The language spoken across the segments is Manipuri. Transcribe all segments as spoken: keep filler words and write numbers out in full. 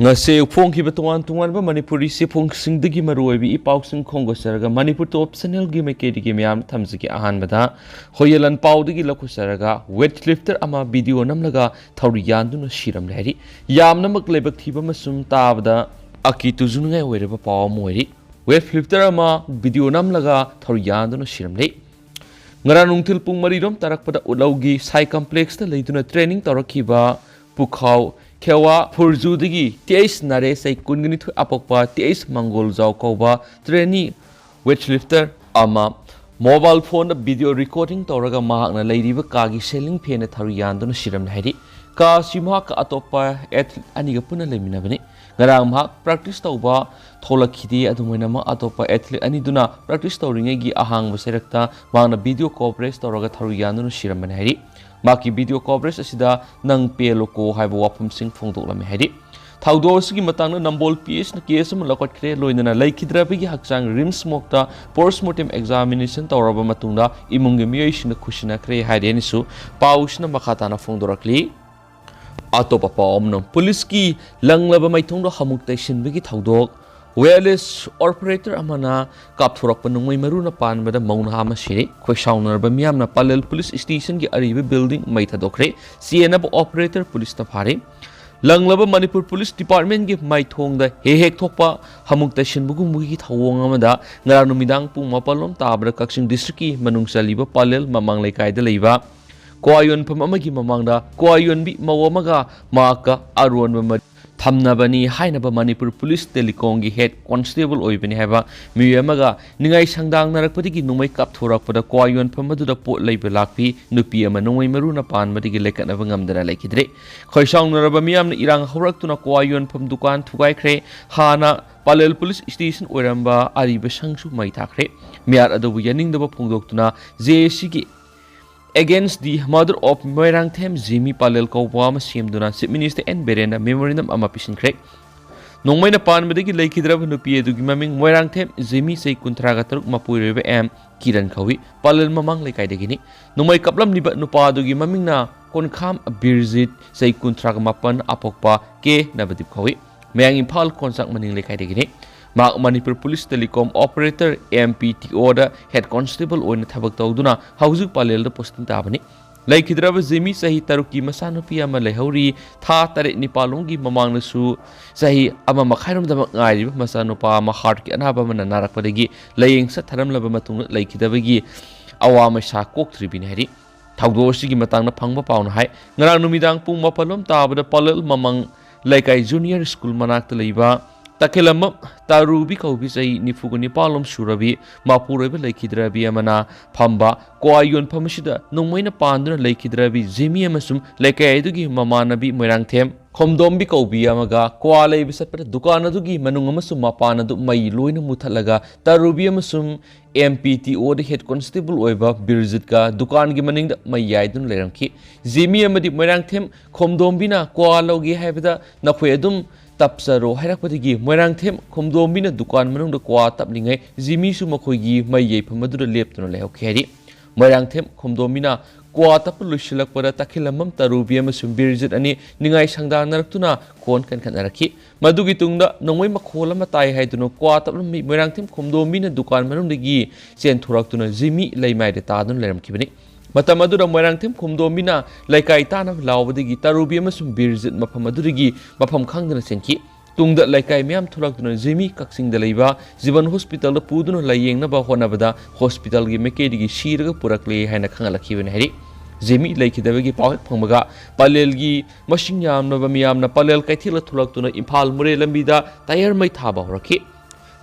ꯉꯁꯤ ꯐꯣꯡꯈꯤꯕ ꯇꯣꯉꯥꯟ ꯇꯣꯉꯥꯟꯕ ꯃꯅꯤꯄꯨꯔꯤ ꯆꯦꯐꯣꯡꯁꯤꯡꯗꯒꯤ ꯃꯔꯨꯑꯣꯏꯕ ꯏ ꯄꯥꯎꯁꯤꯡ ꯈꯣꯝꯒꯠꯆꯔꯒ ꯃꯅꯤꯄꯨꯔ ꯇꯣꯞ ꯆꯦꯅꯦꯜꯒꯤ ꯃꯥꯏꯀꯩꯗꯒꯤ ꯃꯌꯥꯝ ꯊꯝꯖꯒꯦ꯫ ꯑꯍꯥꯟꯕꯗ ꯍꯣꯌꯦꯂꯟ ꯄꯥꯎꯗꯒꯤ ꯂꯧꯈꯠꯆꯔꯒ ꯋꯦꯠ ꯂꯤꯐꯇꯔ ꯑꯃ ꯚꯤꯗꯤꯑꯣ ꯅꯝꯂꯒ ꯊꯧꯔꯤ ꯌꯥꯟꯗꯨꯅ ꯁꯤꯔꯝꯂꯦ ꯍꯥꯏꯔꯤ꯫ ꯌꯥꯝꯅꯃꯛ ꯂꯥꯏꯕꯛ ꯊꯤꯕ ꯑꯃꯁꯨꯡ ꯇꯥꯕꯗ ꯑꯀꯤ ꯇꯨꯖꯨꯅꯤꯡꯉꯥꯏ ꯑꯣꯏꯔꯕ ꯄꯥꯎ ꯑꯃ ꯑꯣꯏꯔꯤ꯫ ꯋꯦꯠ ꯂꯤꯐꯇꯔ ꯑꯃ ꯚꯤꯗꯤꯑꯣ ꯅꯝꯂꯒ ꯊꯧꯔꯤ ꯌꯥꯟꯗꯨꯅ ꯁꯤꯔꯝꯂꯦ꯫ ꯉꯔꯥꯡ ꯅꯨꯡꯊꯤꯜ ꯄꯨꯡ ꯃꯔꯤ ꯔꯣꯝ ꯇꯥꯔꯛꯄꯗ ꯎꯠꯂꯧꯒꯤ ꯁꯥꯏ ꯀꯝꯄ꯭ꯂꯦꯛꯁꯇ ꯂꯩꯗꯨꯅ ꯇ꯭ꯔꯦꯅꯤꯡ ꯇꯧꯔꯛꯈꯤꯕ ꯄꯨꯈꯥꯎ ꯈꯦꯋꯥ ꯐꯨꯔꯖꯨꯗꯒꯤ ꯇꯤ ꯑꯩꯆ ꯅꯔꯦꯁ, ꯆꯍꯤ ꯀꯨꯟꯒ ꯅꯤꯊꯣꯏ, ꯑꯄꯣꯛꯄ ꯇꯤ ꯑꯩꯆ ꯃꯪꯒꯣꯜꯖꯥꯎ ꯀꯧꯕ ꯇ꯭ꯔꯦꯅꯤ ꯋꯦꯠ ꯂꯤꯐꯇꯔ ꯑꯃ ꯃꯣꯕꯥꯏꯜ ꯐꯣꯟꯗ ꯚꯤꯗꯤꯑꯣ ꯔꯦꯀꯣꯔꯗꯤꯡ ꯇꯧꯔꯒ ꯃꯍꯥꯛꯅ ꯂꯩꯔꯤꯕ ꯀꯥꯒꯤ ꯁꯦꯂꯤꯡ ꯐꯦꯟꯅ ꯊꯧꯔꯤ ꯌꯥꯟꯗꯨꯅ ꯁꯤꯔꯝꯂꯦ ꯍꯥꯏꯔꯤ꯫ ꯀꯥ ꯑꯁꯤ ꯃꯍꯥꯛꯀ ꯑꯇꯣꯞꯄ ꯑꯦꯊꯂꯤꯠ ꯑꯅꯤꯒ ꯄꯨꯟꯅ ꯂꯩꯃꯤꯟꯅꯕꯅꯤ꯫ ꯉꯔꯥꯡ ꯃꯍꯥꯛ ꯄ꯭ꯔꯦꯛꯇꯤꯁ ꯇꯧꯕ ꯊꯣꯛꯂꯛꯈꯤꯗꯦ꯫ ꯑꯗꯨꯃꯥꯏꯅꯃꯛ ꯑꯇꯣꯞꯄ ꯑꯦꯊꯂꯤꯠ ꯑꯅꯤꯗꯨꯅ ꯄ꯭ꯔꯦꯛꯇꯤꯁ ꯇꯧꯔꯤꯉꯩꯒꯤ ꯑꯍꯥꯡꯕ ꯆꯩꯔꯛꯇ ꯃꯍꯥꯛꯅ ꯚꯤꯗꯤꯑꯣ ꯀꯣꯚꯔꯦꯖ ꯇꯧꯔꯒ ꯊꯧꯔꯤ ꯌꯥꯟꯗꯨꯅ ꯁꯤꯔꯝꯕꯅꯤ ꯍꯥꯏꯔꯤ꯫ ꯃꯍꯥꯛꯀꯤ ꯚꯤꯗꯤꯑꯣ ꯀꯣꯚꯔꯦꯖ ꯑꯁꯤꯗ "ꯅꯪ ꯄꯦꯜꯂꯣꯀꯣ" ꯍꯥꯏꯕ ꯋꯥꯐꯝꯁꯤꯡ ꯐꯣꯡꯗꯣꯛꯂꯝꯃꯤ ꯍꯥꯏꯔꯤ꯫ ꯊꯧꯗꯣꯛ ꯑꯁꯤꯒꯤ ꯃꯇꯥꯡꯗ ꯅꯝꯕꯣꯜ ꯄꯤ ꯑꯩꯆꯅ ꯀꯦꯁ ꯑꯃ ꯂꯧꯈꯠꯈ꯭ꯔꯦ꯫ ꯂꯣꯏꯅꯅ ꯂꯩꯈꯤꯗ꯭ꯔꯕꯒꯤ ꯍꯛꯆꯥꯡ ꯔꯤꯝꯁ ꯃꯣꯔꯒꯇ ꯄꯣꯁꯃꯣꯔꯇꯦꯝ ꯑꯦꯛꯖꯥꯃꯤꯅꯦꯁꯟ ꯇꯧꯔꯕ ꯃꯇꯨꯡꯗ ꯏꯃꯨꯡꯒꯤ ꯃꯤꯑꯣꯏꯁꯤꯡꯅ ꯈꯨꯠꯁꯤꯟꯅꯈ꯭ꯔꯦ ꯍꯥꯏꯔꯤ꯫ ꯑꯅꯤꯁꯨ ꯄꯥꯎꯁꯤꯅ ꯃꯈꯥ ꯇꯥꯅ ꯐꯣꯡꯗꯣꯔꯛꯂꯤ꯫ ꯑꯇꯣꯞꯄ ꯄꯥꯎ ꯑꯃꯅ, ꯄꯨꯂꯤꯁꯀꯤ ꯂꯪꯂꯕ ꯃꯩꯊꯣꯡꯗ ꯍꯥꯃꯨꯛ ꯇꯩꯁꯤꯟꯕꯒꯤ ꯊꯧꯗꯣꯛ꯫ ꯋꯦꯌꯔꯂꯦꯁ ꯑꯣꯄꯔꯦꯇꯔ ꯑꯃꯅ ꯀꯥꯞꯊꯣꯔꯛꯄ ꯅꯣꯡꯃꯩ ꯃꯔꯨꯅ ꯄꯥꯟꯕꯗ ꯃꯧ ꯅꯍꯥ ꯑꯃ ꯁꯤꯔꯦ꯫ ꯈꯣꯏꯁꯥꯎꯅꯔꯕ ꯃꯤꯌꯥꯝꯅ ꯄꯥꯂꯦꯜ ꯄꯨꯂꯤꯁ ꯁ꯭ꯇꯦꯁꯟꯒꯤ ꯑꯔꯤꯕ ꯕꯤꯜꯗꯤꯡ ꯃꯩ ꯊꯥꯗꯣꯛꯈ꯭ꯔꯦ꯫ ꯆꯦꯟꯅꯕ ꯑꯣꯄꯔꯦꯇꯔ ꯄꯨꯂꯤꯁꯅ ꯐꯥꯔꯦ꯫ ꯂꯪꯂꯕ ꯃꯅꯤꯄꯨꯔ ꯄꯨꯂꯤꯁ ꯗꯤꯄꯥꯔꯠꯃꯦꯟꯒꯤ ꯃꯥꯏꯊꯣꯡꯗ ꯍꯦꯛ ꯍꯦꯛ ꯊꯣꯛꯄ ꯍꯥꯃꯨꯛ ꯇꯩꯁꯤꯟꯕꯒꯨꯝꯕꯒꯤ ꯊꯧꯑꯣꯡ ꯑꯃꯗ ꯉꯔꯥꯡ ꯅꯨꯃꯤꯗꯥꯡ ꯄꯨꯡ ꯃꯥꯄꯜ ꯂꯣꯝ ꯇꯥꯕꯗ ꯀꯛꯆꯤꯡ ꯗꯤꯁꯇ꯭ꯔꯤꯛꯀꯤ ꯃꯅꯨꯡ ꯆꯜꯂꯤꯕ ꯄꯥꯂꯦꯜ ꯃꯃꯥꯡ ꯂꯩꯀꯥꯏꯗ ꯂꯩꯕ ꯀ꯭ꯋꯥ ꯌꯣꯟꯐꯝ ꯑꯃꯒꯤ ꯃꯃꯥꯡꯗ ꯀ꯭ꯋꯥ ꯌꯣꯟꯕꯤ ꯃꯧ ꯑꯃꯒ ꯃꯍꯥꯛꯀ ꯑꯔꯣꯟꯕ ꯃꯔꯤ ꯊꯝꯅꯕꯅꯤ ꯍꯥꯏꯅꯕ ꯃꯅꯤꯄꯨꯔ ꯄꯨꯂꯤꯁ ꯇꯦꯂꯤꯀꯣꯝꯒꯤ ꯍꯦꯗ ꯀꯣꯟꯁꯇꯦꯕꯜ ꯑꯣꯏꯕꯅꯤ ꯍꯥꯏꯕ ꯃꯤꯑꯣꯏ ꯑꯃꯒ ꯅꯤꯡꯉꯥꯏ ꯁꯪꯗꯥꯡꯅꯔꯛꯄꯗꯒꯤ ꯅꯣꯡꯃꯩ ꯀꯥꯞꯊꯣꯔꯛꯄꯗ ꯀ꯭ꯋꯥ ꯌꯣꯟꯐꯝ ꯑꯗꯨꯗ ꯄꯣꯠ ꯂꯩꯕ ꯂꯥꯛꯄꯤ ꯅꯨꯄꯤ ꯑꯃ ꯅꯣꯡꯃꯩ ꯃꯔꯨꯅ ꯄꯥꯟꯕꯗꯒꯤ ꯂꯩꯈꯠꯅꯕ ꯉꯝꯗꯅ ꯂꯩꯈꯤꯗ꯭ꯔꯦ꯫ ꯈꯣꯏꯁꯥꯎꯅꯔꯕ ꯃꯤꯌꯥꯝꯅ ꯏꯔꯥꯡ ꯍꯧꯔꯛꯇꯨꯅ ꯀ꯭ꯋꯥ ꯌꯣꯟꯐꯝ ꯗꯨꯀꯥꯟ ꯊꯨꯒꯥꯏꯈ꯭ꯔꯦ꯫ ꯍꯥꯟꯅ ꯄꯥꯂꯦꯜ ꯄꯨꯂꯤꯁ ꯁ꯭ꯇꯦꯁꯟ ꯑꯣꯏꯔꯝꯕ ꯑꯔꯤꯕ ꯁꯪꯁꯨ ꯃꯩ ꯊꯥꯈ꯭ꯔꯦ꯫ ꯃꯤꯍꯥꯠ ꯑꯗꯨꯕꯨ ꯌꯥꯅꯤꯡꯗꯕ ꯐꯣꯡꯗꯣꯛꯇꯨꯅ ꯖꯦ ꯑꯦ ꯁꯤꯒꯤ Against the Murder of Moirangthem ꯖꯤꯃꯤ ꯄꯥꯂꯦꯜ ꯀꯧꯕ ꯑꯃ ꯁꯦꯝꯗꯨꯅ ꯆꯤꯐ ꯃꯤꯅꯤꯁꯇꯔ ꯑꯦꯟ ꯕꯤꯔꯦꯟꯅ ꯃꯦꯃꯣꯔꯦꯟꯗꯝ ꯑꯃ ꯄꯤꯁꯤꯟꯈ꯭ꯔꯦ꯫ ꯅꯣꯡꯃꯩꯅ ꯄꯥꯟꯕꯗꯒꯤ ꯂꯩꯈꯤꯗ꯭ꯔꯕ ꯅꯨꯄꯤ ꯑꯗꯨꯒꯤ ꯃꯃꯤꯡ ꯃꯣꯏꯔꯥꯡꯊꯦꯝ ꯖꯤꯃꯤ, ꯆꯍꯤ ꯀꯨꯟꯊ꯭ꯔꯥꯒ ꯇꯔꯨꯛ, ꯃꯄꯨꯔꯣꯏꯕ ꯑꯦꯝ ꯀꯤꯔꯟ ꯀꯧꯏ꯫ ꯄꯥꯂꯦꯜ ꯃꯃꯥꯡ ꯂꯩꯀꯥꯏꯗꯒꯤꯅꯤ꯫ ꯅꯣꯡꯃꯩ ꯀꯥꯞꯂꯝꯂꯤꯕ ꯅꯨꯄꯥ ꯑꯗꯨꯒꯤ ꯃꯃꯤꯡꯅ ꯀꯣꯟꯈꯥꯝ ꯕꯤꯔꯖꯤꯠ, ꯆꯍꯤ ꯀꯨꯟꯊ꯭ꯔꯥꯒ ꯃꯥꯄꯟ, ꯑꯄꯣꯛꯄ ꯀꯦ ꯅꯕꯗꯤꯞ ꯀꯧꯏ꯫ ꯃꯌꯥꯡ ꯏꯝꯐꯥꯜ ꯀꯣꯟꯆꯥꯛ ꯃꯅꯤꯡ ꯂꯩꯀꯥꯏꯗꯒꯤꯅꯤ꯫ ꯃꯍꯥꯛ Manipur police telecom operator, M P T O, ꯗ ꯍꯦꯗ ꯀꯣꯟꯁꯇꯦꯕꯜ ꯑꯣꯏꯅ ꯊꯕꯛ ꯇꯧꯗꯨꯅ ꯍꯧꯖꯤꯛ ꯄꯂꯦꯜꯗ ꯄꯣꯁꯇꯤꯡ ꯇꯥꯕꯅꯤ꯫ ꯂꯩꯈꯤꯗ꯭ꯔꯕ ꯖꯤꯃꯤ ꯆꯍꯤ ꯇꯔꯨꯛꯀꯤ ꯃꯆꯥꯅꯨꯄꯤ ꯑꯃ ꯂꯩꯍꯧꯔꯤ꯫ ꯊꯥ ꯇꯔꯦꯠ ꯅꯤꯄꯥꯜ ꯂꯣꯝꯒꯤ ꯃꯃꯥꯡꯗꯁꯨ ꯆꯍꯤ ꯑꯃ ꯃꯈꯥꯏꯔꯣꯝꯗꯃꯛ ꯉꯥꯏꯔꯤꯕ ꯃꯆꯥꯅꯨꯄꯥ ꯑꯃ ꯍꯥꯔꯠꯀꯤ ꯑꯅꯥꯕ ꯑꯃꯅ ꯅꯥꯔꯛꯄꯗꯒꯤ ꯂꯥꯏꯌꯦꯡ ꯆꯠꯊꯔꯝꯂꯕ ꯃꯇꯨꯡꯗ ꯂꯩꯈꯤꯗꯕꯒꯤ ꯑꯋꯥ ꯃꯩꯁꯥ ꯀꯣꯛꯇ꯭ꯔꯤꯕꯅꯤ ꯍꯥꯏꯔꯤ꯫ ꯊꯧꯗꯣꯛ ꯑꯁꯤꯒꯤ ꯃꯇꯥꯡꯗ ꯐꯪꯕ ꯄꯥꯎꯅ ꯍꯥꯏ, ꯉꯔꯥꯡ ꯅꯨꯃꯤꯗꯥꯡ ꯄꯨꯡ ꯃꯥꯄꯜ ꯂꯣꯝ ꯇꯥꯕꯗ ꯄꯂꯦꯜ ꯃꯃꯥꯡ ꯂꯩꯀꯥꯏ ꯖꯨꯅꯤꯌꯔ ꯁ꯭ꯀꯨꯜ ꯃꯅꯥꯛꯇ ꯂꯩꯕ ꯇꯈꯦꯂꯝꯕꯝ ꯇꯔꯨꯕꯤ ꯀꯧꯕꯤ ꯆꯍꯤ ꯅꯤꯐꯨꯒ ꯅꯤꯄꯥꯜ ꯂꯣꯝ ꯁꯨꯔꯕꯤ ꯃꯄꯨꯔꯣꯏꯕ ꯂꯩꯈꯤꯗ꯭ꯔꯕꯤ ꯑꯃꯅ ꯐꯝꯕ ꯀ꯭ꯋꯥ ꯌꯣꯟꯐꯝ ꯑꯁꯤꯗ ꯅꯣꯡꯃꯩꯅ ꯄꯥꯟꯗꯨꯅ ꯂꯩꯈꯤꯗ꯭ꯔꯕꯤ ꯖꯤꯃꯤ ꯑꯃꯁꯨꯡ ꯂꯩꯀꯥꯏ ꯑꯗꯨꯒꯤ ꯃꯃꯥꯟꯅꯕꯤ ꯃꯣꯏꯔꯥꯡꯊꯦꯝ ꯈꯣꯝꯗꯣꯝꯕꯤ ꯀꯧꯕꯤ ꯑꯃꯒ ꯀ꯭ꯋꯥ ꯂꯩꯕ ꯆꯠꯄꯗ ꯗꯨꯀꯥꯟ ꯑꯗꯨꯒꯤ ꯃꯅꯨꯡ ꯑꯃꯁꯨꯡ ꯃꯄꯥꯟ ꯑꯗꯨ ꯃꯩ ꯂꯣꯏꯅ ꯃꯨꯊꯠꯂꯒ ꯇꯔꯨꯕꯤ ꯑꯃꯁꯨꯡ M P T O ꯗ ꯍꯦꯗ ꯀꯣꯟꯁꯇꯦꯕꯜ ꯑꯣꯏꯕ ꯕꯤꯔꯖꯤꯠꯀ ꯗꯨꯀꯥꯟꯒꯤ ꯃꯅꯤꯡꯗ ꯃꯩ ꯌꯥꯏꯗꯨꯅ ꯂꯩꯔꯝꯈꯤ꯫ ꯖꯤꯃꯤ ꯑꯃꯗꯤ ꯃꯣꯏꯔꯥꯡꯊꯦꯝ ꯈꯣꯝꯗꯣꯝꯕꯤꯅ ꯀ꯭ꯋꯥ ꯂꯧꯒꯦ ꯍꯥꯏꯕꯗ ꯅꯈꯣꯏ ꯑꯗꯨꯝ ꯇꯞꯆꯔꯣ ꯍꯥꯏꯔꯛꯄꯗꯒꯤ ꯃꯣꯏꯔꯥꯡꯊꯦꯝ ꯈꯣꯝꯗꯣꯝꯕꯤꯅ ꯗꯨꯀꯥꯟ ꯃꯅꯨꯡꯗ ꯀ꯭ꯋꯥ ꯇꯞꯂꯤꯉꯩ ꯖꯤꯃꯤꯁꯨ ꯃꯈꯣꯏꯒꯤ ꯃꯩ ꯌꯩꯐꯝ ꯑꯗꯨꯗ ꯂꯦꯞꯇꯨꯅ ꯂꯩꯍꯧꯈꯤ ꯍꯥꯏꯔꯤ꯫ ꯃꯣꯏꯔꯥꯡꯊꯦꯝ ꯈꯣꯝꯗꯣꯝꯕꯤꯅ ꯀ꯭ꯋꯥ ꯇꯞꯄ ꯂꯣꯏꯁꯤꯜꯂꯛꯄꯗ ꯇꯈꯦꯜꯂꯝꯕꯝ ꯇꯔꯨꯕꯤ ꯑꯃꯁꯨꯡ ꯕꯤꯔꯖꯤꯠ ꯑꯅꯤ ꯅꯤꯡꯉꯥꯏ ꯁꯪꯗꯥꯅꯔꯛꯇꯨꯅ ꯈꯣꯟ ꯀꯟꯈꯠꯅꯔꯛꯈꯤ꯫ ꯃꯗꯨꯒꯤ ꯇꯨꯡꯗ ꯅꯣꯡꯃꯩ ꯃꯈꯣꯜ ꯑꯃ ꯇꯥꯏ ꯍꯥꯏꯗꯨꯅ ꯀ꯭ꯋꯥ ꯇꯞꯂꯝꯃꯤ ꯃꯣꯏꯔꯥꯡꯊꯦꯝ ꯈꯣꯝꯗꯣꯝꯕꯤꯅ ꯗꯨꯀꯥꯟ ꯃꯅꯨꯡꯗꯒꯤ ꯆꯦꯟꯊꯣꯔꯛꯇꯨꯅ ꯖꯤꯃꯤ ꯂꯩꯃꯥꯏꯗ ꯇꯥꯗꯨꯅ ꯂꯩꯔꯝꯈꯤꯕꯅꯤ꯫ ꯃꯇꯝ ꯑꯗꯨꯗ ꯃꯣꯏꯔꯥꯡꯊꯦꯝ ꯈꯣꯝꯗꯣꯝꯕꯤꯅ ꯂꯩꯀꯥꯏ ꯇꯥꯅꯕ ꯂꯥꯎꯕꯗꯒꯤ ꯇꯔꯨꯕꯤ ꯑꯃꯁꯨꯡ ꯕꯤꯔꯖꯤꯠ ꯃꯐꯝ ꯑꯗꯨꯗꯒꯤ ꯃꯐꯝ ꯈꯪꯗꯅ ꯆꯦꯟꯈꯤ꯫ ꯇꯨꯡꯗ ꯂꯩꯀꯥꯏ ꯃꯤꯌꯥꯝ ꯊꯣꯛꯂꯛꯇꯨꯅ ꯖꯤꯃꯤ ꯀꯛꯆꯤꯡꯗ ꯂꯩꯕ ꯖꯤꯕꯟ ꯍꯣꯁꯄꯤꯇꯥꯜꯗ ꯄꯨꯗꯨꯅ ꯂꯥꯌꯦꯡꯅꯕ ꯍꯣꯠꯅꯕꯗ ꯍꯣꯁꯄꯤꯇꯥꯜꯒꯤ ꯃꯥꯏꯀꯩꯗꯒꯤ ꯁꯤꯔꯒ ꯄꯨꯔꯛꯂꯦ ꯍꯥꯏꯅ ꯈꯪꯍꯜꯂꯛꯈꯤꯕꯅꯤ ꯍꯥꯏꯔꯤ꯫ ꯖꯤꯃꯤ ꯂꯩꯈꯤꯗꯕꯒꯤ ꯄꯥꯎ ꯍꯦꯛ ꯐꯪꯕꯒ ꯄꯂꯦꯜꯒꯤ ꯃꯁꯤꯡ ꯌꯥꯝꯂꯕ ꯃꯤꯌꯥꯝꯅ ꯄꯂꯦꯜ ꯀꯩꯊꯦꯜꯗ ꯊꯣꯛꯂꯛꯇꯨꯅ ꯏꯝꯐꯥꯜ ꯃꯣꯔꯦ ꯂꯝꯕꯤꯗ ꯇꯥꯌꯔ ꯃꯩ ꯊꯥꯕ ꯍꯧꯔꯛꯈꯤ꯫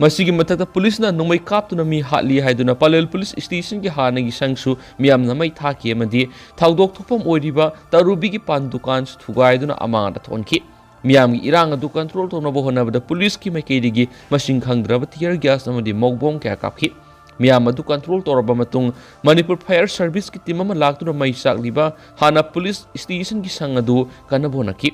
ꯃꯁꯤꯒꯤ ꯃꯊꯛꯇ ꯄꯨꯂꯤꯁꯅ ꯅꯣꯡꯃꯩ ꯀꯥꯞꯇꯨꯅ ꯃꯤ ꯍꯥꯠꯂꯤ ꯍꯥꯏꯗꯨꯅ ꯄꯂꯦꯜ ꯄꯨꯂꯤꯁ ꯁ꯭ꯇꯦꯁꯟꯒꯤ ꯍꯥꯟꯅꯒꯤ ꯁꯪꯁꯨ ꯃꯤꯌꯥꯝꯅ ꯃꯩ ꯊꯥꯈꯤ ꯑꯃꯗꯤ ꯊꯧꯗꯣꯛ ꯊꯣꯛꯐꯝ ꯑꯣꯏꯔꯤꯕ ꯇꯔꯨꯕꯤꯒꯤ ꯄꯥꯟ ꯗꯨꯀꯥꯟꯁꯨ ꯊꯨꯒꯥꯏꯗꯨꯅ ꯑꯃꯥꯡꯗ ꯊꯣꯛꯍꯟꯈꯤ꯫ ꯃꯤꯌꯥꯝꯒꯤ ꯏꯔꯥꯡ ꯑꯗꯨ ꯀꯟꯇ꯭ꯔꯣꯜ ꯇꯧꯅꯕ ꯍꯣꯠꯅꯕꯗ ꯄꯨꯂꯤꯁꯀꯤ ꯃꯥꯏꯀꯩꯗꯒꯤ ꯃꯁꯤꯡ ꯈꯪꯗ꯭ꯔꯕ tear gas ꯑꯃꯗꯤ ꯃꯧꯕꯣꯡ ꯀꯌꯥ ꯀꯥꯞꯈꯤ꯫ ꯃꯤꯌꯥꯝ ꯑꯗꯨ ꯀꯟꯇ꯭ꯔꯣꯜ ꯇꯧꯔꯕ ꯃꯇꯨꯡ ꯃꯅꯤꯄꯨꯔ ꯐꯥꯌꯔ ꯁꯔꯚꯤꯁꯀꯤ ꯇꯤꯝ ꯑꯃ ꯂꯥꯛꯇꯨꯅ ꯃꯩ ꯆꯥꯛꯂꯤꯕ ꯍꯥꯟꯅ ꯄꯨꯂꯤꯁ ꯁ꯭ꯇꯦꯁꯟꯒꯤ ꯁꯪ ꯑꯗꯨ ꯀꯟꯅꯕ ꯍꯣꯠꯅꯈꯤ꯫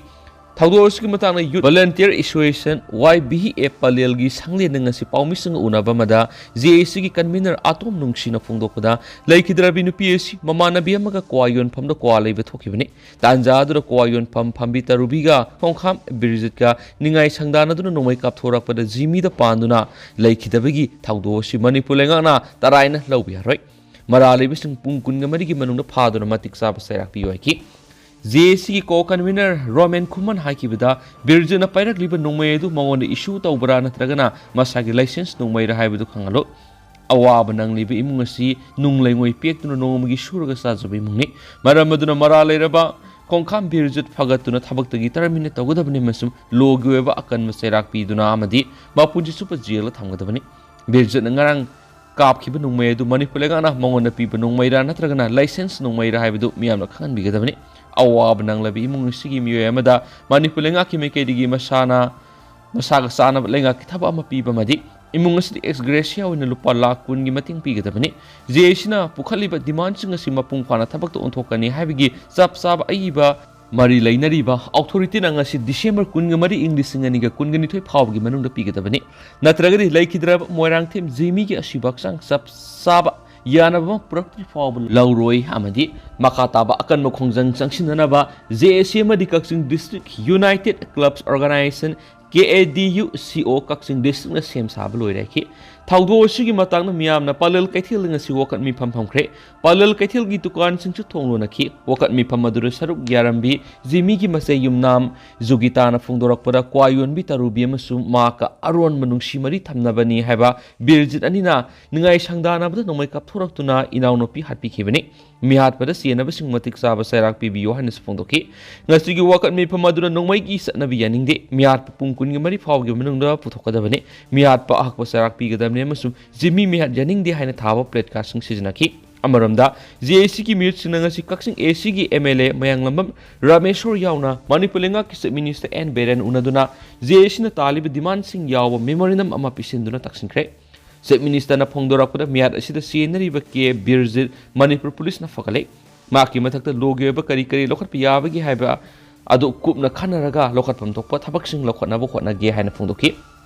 ꯊꯧꯗꯣꯛ ꯑꯁꯤꯒꯤ ꯃꯇꯥꯡꯗ Youth Volunteer Association, Y B A, ꯄꯂꯦꯜꯒꯤ ꯁꯪꯂꯦꯟꯗ ꯉꯁꯤ ꯄꯥꯎꯃꯤꯁꯤꯡꯒ ꯎꯅꯕ ꯑꯃꯗ J A C ꯒꯤ convener ꯑꯇꯣꯝ ꯅꯨꯡꯁꯤꯅ ꯐꯣꯡꯗꯣꯛꯄꯗ, ꯂꯩꯈꯤꯗ꯭ꯔꯕꯤ ꯅꯨꯄꯤ ꯑꯁꯤ ꯃꯃꯥꯟꯅꯕꯤ ꯑꯃꯒ ꯀ꯭ꯋꯥ ꯌꯣꯟꯐꯝꯗ ꯀ꯭ꯋꯥ ꯂꯩꯕ ꯊꯣꯛꯈꯤꯕꯅꯤ꯫ ꯇꯥꯟꯖꯥ ꯑꯗꯨꯗ ꯀ꯭ꯋꯥ ꯌꯣꯟꯐꯝ ꯐꯝꯕꯤ ꯇꯔꯨꯕꯤꯒ ꯈꯣꯡꯈꯥꯝ ꯕꯤꯔꯖꯤꯠꯀ ꯅꯤꯡꯉꯥꯏ ꯁꯪꯗꯥꯅꯗꯨꯅ ꯅꯣꯡꯃꯩ ꯀꯥꯞꯊꯣꯔꯛꯄꯗ ꯖꯤꯃꯤꯗ ꯄꯥꯟꯗꯨꯅ ꯂꯩꯈꯤꯗꯕꯒꯤ ꯊꯧꯗꯣꯛ ꯑꯁꯤ ꯃꯅꯤꯄꯨꯔ ꯂꯩꯉꯥꯛꯅ ꯇꯔꯥꯏꯅ ꯂꯧꯕ ꯌꯥꯔꯣꯏ꯫ ꯃꯔꯥꯜ ꯂꯩꯕꯁꯤꯡ ꯄꯨꯡ ꯀꯨꯟꯒ ꯃꯔꯤꯒꯤ ꯃꯅꯨꯡꯗ ꯐꯥꯗꯨꯅ ꯃꯇꯤꯛ ꯆꯥꯕ ꯆꯩꯔꯥꯛ ꯄꯤꯌꯨ ꯍꯥꯏꯈꯤ꯫ J A C ꯒꯤ co-convener ꯔꯣꯃꯦꯟ ꯈꯨꯃꯟ ꯍꯥꯏꯈꯤꯕꯗ, ꯕꯤꯔꯖꯤꯠꯅ ꯄꯥꯏꯔꯛꯂꯤꯕ ꯅꯣꯡꯃꯩ ꯑꯗꯨ ꯃꯉꯣꯟꯗ issue ꯇꯧꯕ꯭ꯔꯥ ꯅꯠꯇ꯭ꯔꯒꯅ ꯃꯁꯥꯒꯤ license ꯅꯣꯡꯃꯩꯔꯥ ꯍꯥꯏꯕꯗꯨ ꯈꯪꯍꯜꯂꯨ꯫ ꯑꯋꯥꯕ ꯅꯪꯂꯤꯕ ꯏꯃꯨꯡ ꯑꯁꯤ ꯅꯨꯡ ꯂꯩꯉꯣꯏ ꯄꯦꯛꯇꯨꯅ ꯅꯣꯡꯃꯒꯤ ꯁꯨꯔꯒ ꯆꯥꯖꯕ ꯏꯃꯨꯡꯅꯤ꯫ ꯃꯔꯝ ꯑꯗꯨꯅ ꯃꯔꯥꯜ ꯂꯩꯔꯕ ꯈꯣꯡꯈꯥꯝ ꯕꯤꯔꯖꯤꯠ ꯐꯒꯠꯇꯨꯅ ꯊꯕꯛꯇꯒꯤ terminate ꯇꯧꯒꯗꯕꯅꯤ ꯑꯃꯁꯨꯡ law ꯒꯤ ꯑꯣꯏꯕ ꯑꯀꯟꯕ ꯆꯩꯔꯥꯛ ꯄꯤꯗꯨꯅ ꯑꯃꯗꯤ ꯃꯄꯨꯟꯁꯤ ꯆꯨꯞꯄ jail ꯗ ꯊꯝꯒꯗꯕꯅꯤ꯫ ꯕꯤꯔꯖꯤꯠꯅ ꯉꯔꯥꯡ ꯀꯥꯞꯈꯤꯕ ꯅꯣꯡꯃꯩ ꯑꯗꯨ ꯃꯅꯤꯄꯨꯔ ꯂꯩꯉꯥꯛꯅ ꯃꯉꯣꯟꯗ ꯄꯤꯕ ꯅꯣꯡꯃꯩꯔꯥ ꯅꯠꯇ꯭ꯔꯒꯅ license ꯅꯣꯡꯃꯩꯔꯥ ꯍꯥꯏꯕꯗꯨ ꯃꯤꯌꯥꯝꯅ ꯈꯪꯍꯟꯕꯤꯒꯗꯕꯅꯤ꯫ ꯑꯋꯥꯕ ꯅꯪꯂꯕ ꯏꯃꯨꯡ ꯑꯁꯤꯒꯤ ꯃꯤꯑꯣꯏ ꯑꯃꯗ ꯃꯅꯤꯄꯨꯔ ꯂꯩꯉꯥꯛꯀꯤ ꯃꯥꯏꯀꯩꯗꯒꯤ ꯃꯁꯥꯅ, ꯃꯁꯥꯒ ꯆꯥꯟꯅꯕ ꯂꯩꯉꯥꯛꯀꯤ ꯊꯕꯛ ꯑꯃ ꯄꯤꯕ ꯑꯃꯗꯤ ꯏꯃꯨꯡ ꯑꯁꯤꯗ ex gratia ꯑꯣꯏꯅ ꯂꯨꯄꯥ ꯂꯥꯈ ꯀꯨꯟꯒꯤ ꯃꯇꯦꯡ ꯄꯤꯒꯗꯕꯅꯤ꯫ J A C ꯅ ꯄꯨꯈꯠꯂꯤꯕ demand ꯁꯤꯡ ꯑꯁꯤ ꯃꯄꯨꯡ ꯐꯥꯅ ꯊꯕꯛꯇ ꯑꯣꯟꯊꯣꯛꯀꯅꯤ ꯍꯥꯏꯕꯒꯤ ꯆꯞ ꯆꯥꯕ ꯑꯏꯕ ꯃꯔꯤ ꯂꯩꯅꯔꯤꯕ authority ꯅ ꯉꯁꯤ December ꯀꯨꯟꯒ ꯃꯔꯤ, ꯏꯪ ꯂꯤꯁꯤꯡ ꯑꯅꯤꯒ ꯀꯨꯟꯒ ꯅꯤꯊꯣꯏ ꯐꯥꯎꯕꯒꯤ ꯃꯅꯨꯡꯗ ꯄꯤꯒꯗꯕꯅꯤ꯫ ꯅꯠꯇ꯭ꯔꯒꯗꯤ ꯂꯩꯈꯤꯗ꯭ꯔꯕ ꯃꯣꯏꯔꯥꯡꯊꯦꯝ ꯖꯤꯃꯤꯒꯤ ꯑꯁꯤꯕ ꯍꯛꯆꯥꯡ ꯆꯞ ꯆꯥꯕ ꯌꯥꯅꯕ ꯑꯃ ꯄꯨꯔꯛꯇ꯭ꯔꯤ ꯐꯥꯎꯕ ꯂꯧꯔꯣꯏ ꯑꯃꯗꯤ ꯃꯈꯥ ꯇꯥꯕ ꯑꯀꯟꯕ ꯈꯣꯡꯖꯪ ꯆꯪꯁꯤꯟꯅꯅꯕ J A C ꯑꯃꯗꯤ ꯀꯛꯆꯤꯡ District United Clubs Organization, K A D U C O, Kakching district ꯅ ꯁꯦꯝ ꯁꯥꯕ ꯂꯣꯏꯔꯦ ꯍꯥꯏꯈꯤ꯫ ꯊꯧꯗꯣꯛ ꯑꯁꯤꯒꯤ ꯃꯇꯥꯡꯗ ꯃꯤꯌꯥꯝꯅ ꯄꯥꯂꯦꯜ ꯀꯩꯊꯦꯜꯗ ꯉꯁꯤ ꯋꯥꯀꯠ ꯃꯤꯐꯝ ꯐꯝꯈ꯭ꯔꯦ꯫ ꯄꯥꯂꯦꯜ ꯀꯩꯊꯦꯜꯒꯤ ꯗꯨꯀꯥꯟꯁꯤꯡꯁꯨ ꯊꯣꯡ ꯂꯣꯟꯅꯈꯤ꯫ ꯋꯥꯀꯠ ꯃꯤꯐꯝ ꯑꯗꯨꯗ ꯁꯔꯨꯛ ꯌꯥꯔꯝꯕꯤ ꯖꯤꯃꯤꯒꯤ ꯃꯆꯦ ꯌꯨꯝꯅꯥꯝ ꯖꯨꯒꯤꯇꯥꯅ ꯐꯣꯡꯗꯣꯔꯛꯄꯗ, ꯀ꯭ꯋꯥ ꯌꯣꯟꯕꯤ ꯇꯔꯨꯕꯤ ꯑꯃꯁꯨꯡ ꯃꯍꯥꯛꯀ ꯑꯔꯣꯟꯕ ꯅꯨꯡꯁꯤ ꯃꯔꯤ ꯊꯝꯅꯕꯅꯤ ꯍꯥꯏꯕ ꯕꯤꯔꯖꯤꯠ ꯑꯅꯤꯅ ꯅꯤꯡꯉꯥꯏ ꯁꯪꯗꯥꯅꯕꯗ ꯅꯣꯡꯃꯩ ꯀꯥꯞꯊꯣꯔꯛꯇꯨꯅ ꯏꯅꯥꯎꯅꯨꯄꯤ ꯍꯥꯠꯄꯤꯈꯤꯕꯅꯤ꯫ ꯃꯤꯍꯥꯠꯄꯗ ꯆꯦꯟꯅꯕꯁꯤꯡ ꯃꯇꯤꯛ ꯆꯥꯕ ꯆꯩꯔꯥꯛ ꯄꯤꯕꯤꯌꯨ ꯍꯥꯏꯅꯁꯨ ꯐꯣꯡꯗꯣꯛꯈꯤ꯫ ꯉꯁꯤꯒꯤ ꯋꯥꯀꯠ ꯃꯤꯐꯝ ꯑꯗꯨꯅ ꯅꯣꯡꯃꯩꯒꯤ ꯆꯠꯅꯕꯤ ꯌꯥꯅꯤꯡꯗꯦ, ꯃꯤꯍꯥꯠꯄ ꯄꯨꯡ ꯀꯨꯟꯒ ꯃꯔꯤ ꯐꯥꯎꯕꯒꯤ ꯃꯅꯨꯡꯗ ꯄꯨꯊꯣꯛꯀꯗꯕꯅꯤ, ꯃꯤꯍꯥꯠꯄ ꯑꯍꯛꯄ ꯆꯩꯔꯥꯛ ꯄꯤꯒꯗꯕꯅꯤ ꯑꯃꯁꯨꯡ ꯖꯤꯃꯤ ꯃꯤꯍꯥꯠ ꯌꯥꯅꯤꯡꯗꯦ ꯍꯥꯏꯅ ꯊꯥꯕ placard ꯁꯤꯡ ꯁꯤꯖꯤꯟꯅꯈꯤ꯫ ꯑꯃꯔꯣꯝꯗ, J A C ꯒꯤ ꯃꯤꯍꯨꯠꯁꯤꯡꯅ ꯉꯁꯤ ꯀꯛꯆꯤꯡ A C ꯒꯤ M L A ꯃꯌꯥꯡꯂꯝꯕꯝ ꯔꯥꯃꯦꯁꯣꯔ ꯌꯥꯎꯅ ꯃꯅꯤꯄꯨꯔ ꯂꯩꯉꯥꯛꯀꯤ Chief Minister N Biren ꯎꯅꯗꯨꯅ J A C ꯅ ꯇꯥꯜꯂꯤꯕ demand ꯁꯤꯡ ꯌꯥꯎꯕ memorandum ꯑꯃ ꯄꯤꯁꯤꯟꯗꯨꯅ ꯇꯛꯁꯤꯟꯈ꯭ꯔꯦ꯫ Chief Minister ꯅ ꯐꯣꯡꯗꯣꯔꯛꯄꯗ, ꯃꯤꯍꯥꯠ ꯑꯁꯤꯗ ꯆꯦꯟꯅꯔꯤꯕ ꯀꯦ ꯕꯤꯔꯖꯤꯠ ꯃꯅꯤꯄꯨꯔ police ꯅ ꯐꯒꯠꯂꯦ꯫ ꯃꯍꯥꯛꯀꯤ ꯃꯊꯛꯇ law ꯒꯤ ꯑꯣꯏꯕ ꯀꯔꯤ ꯀꯔꯤ ꯂꯧꯈꯠꯄ ꯌꯥꯕꯒꯦ ꯍꯥꯏꯕ ꯑꯗꯨ ꯀꯨꯞꯅ ꯈꯟꯅꯔꯒ ꯂꯧꯈꯠꯐꯝ ꯊꯣꯛꯄ ꯊꯕꯛꯁꯤꯡ ꯂꯧꯈꯠꯅꯕ ꯍꯣꯠꯅꯒꯦ ꯍꯥꯏꯅ ꯐꯣꯡꯗꯣꯛꯈꯤ꯫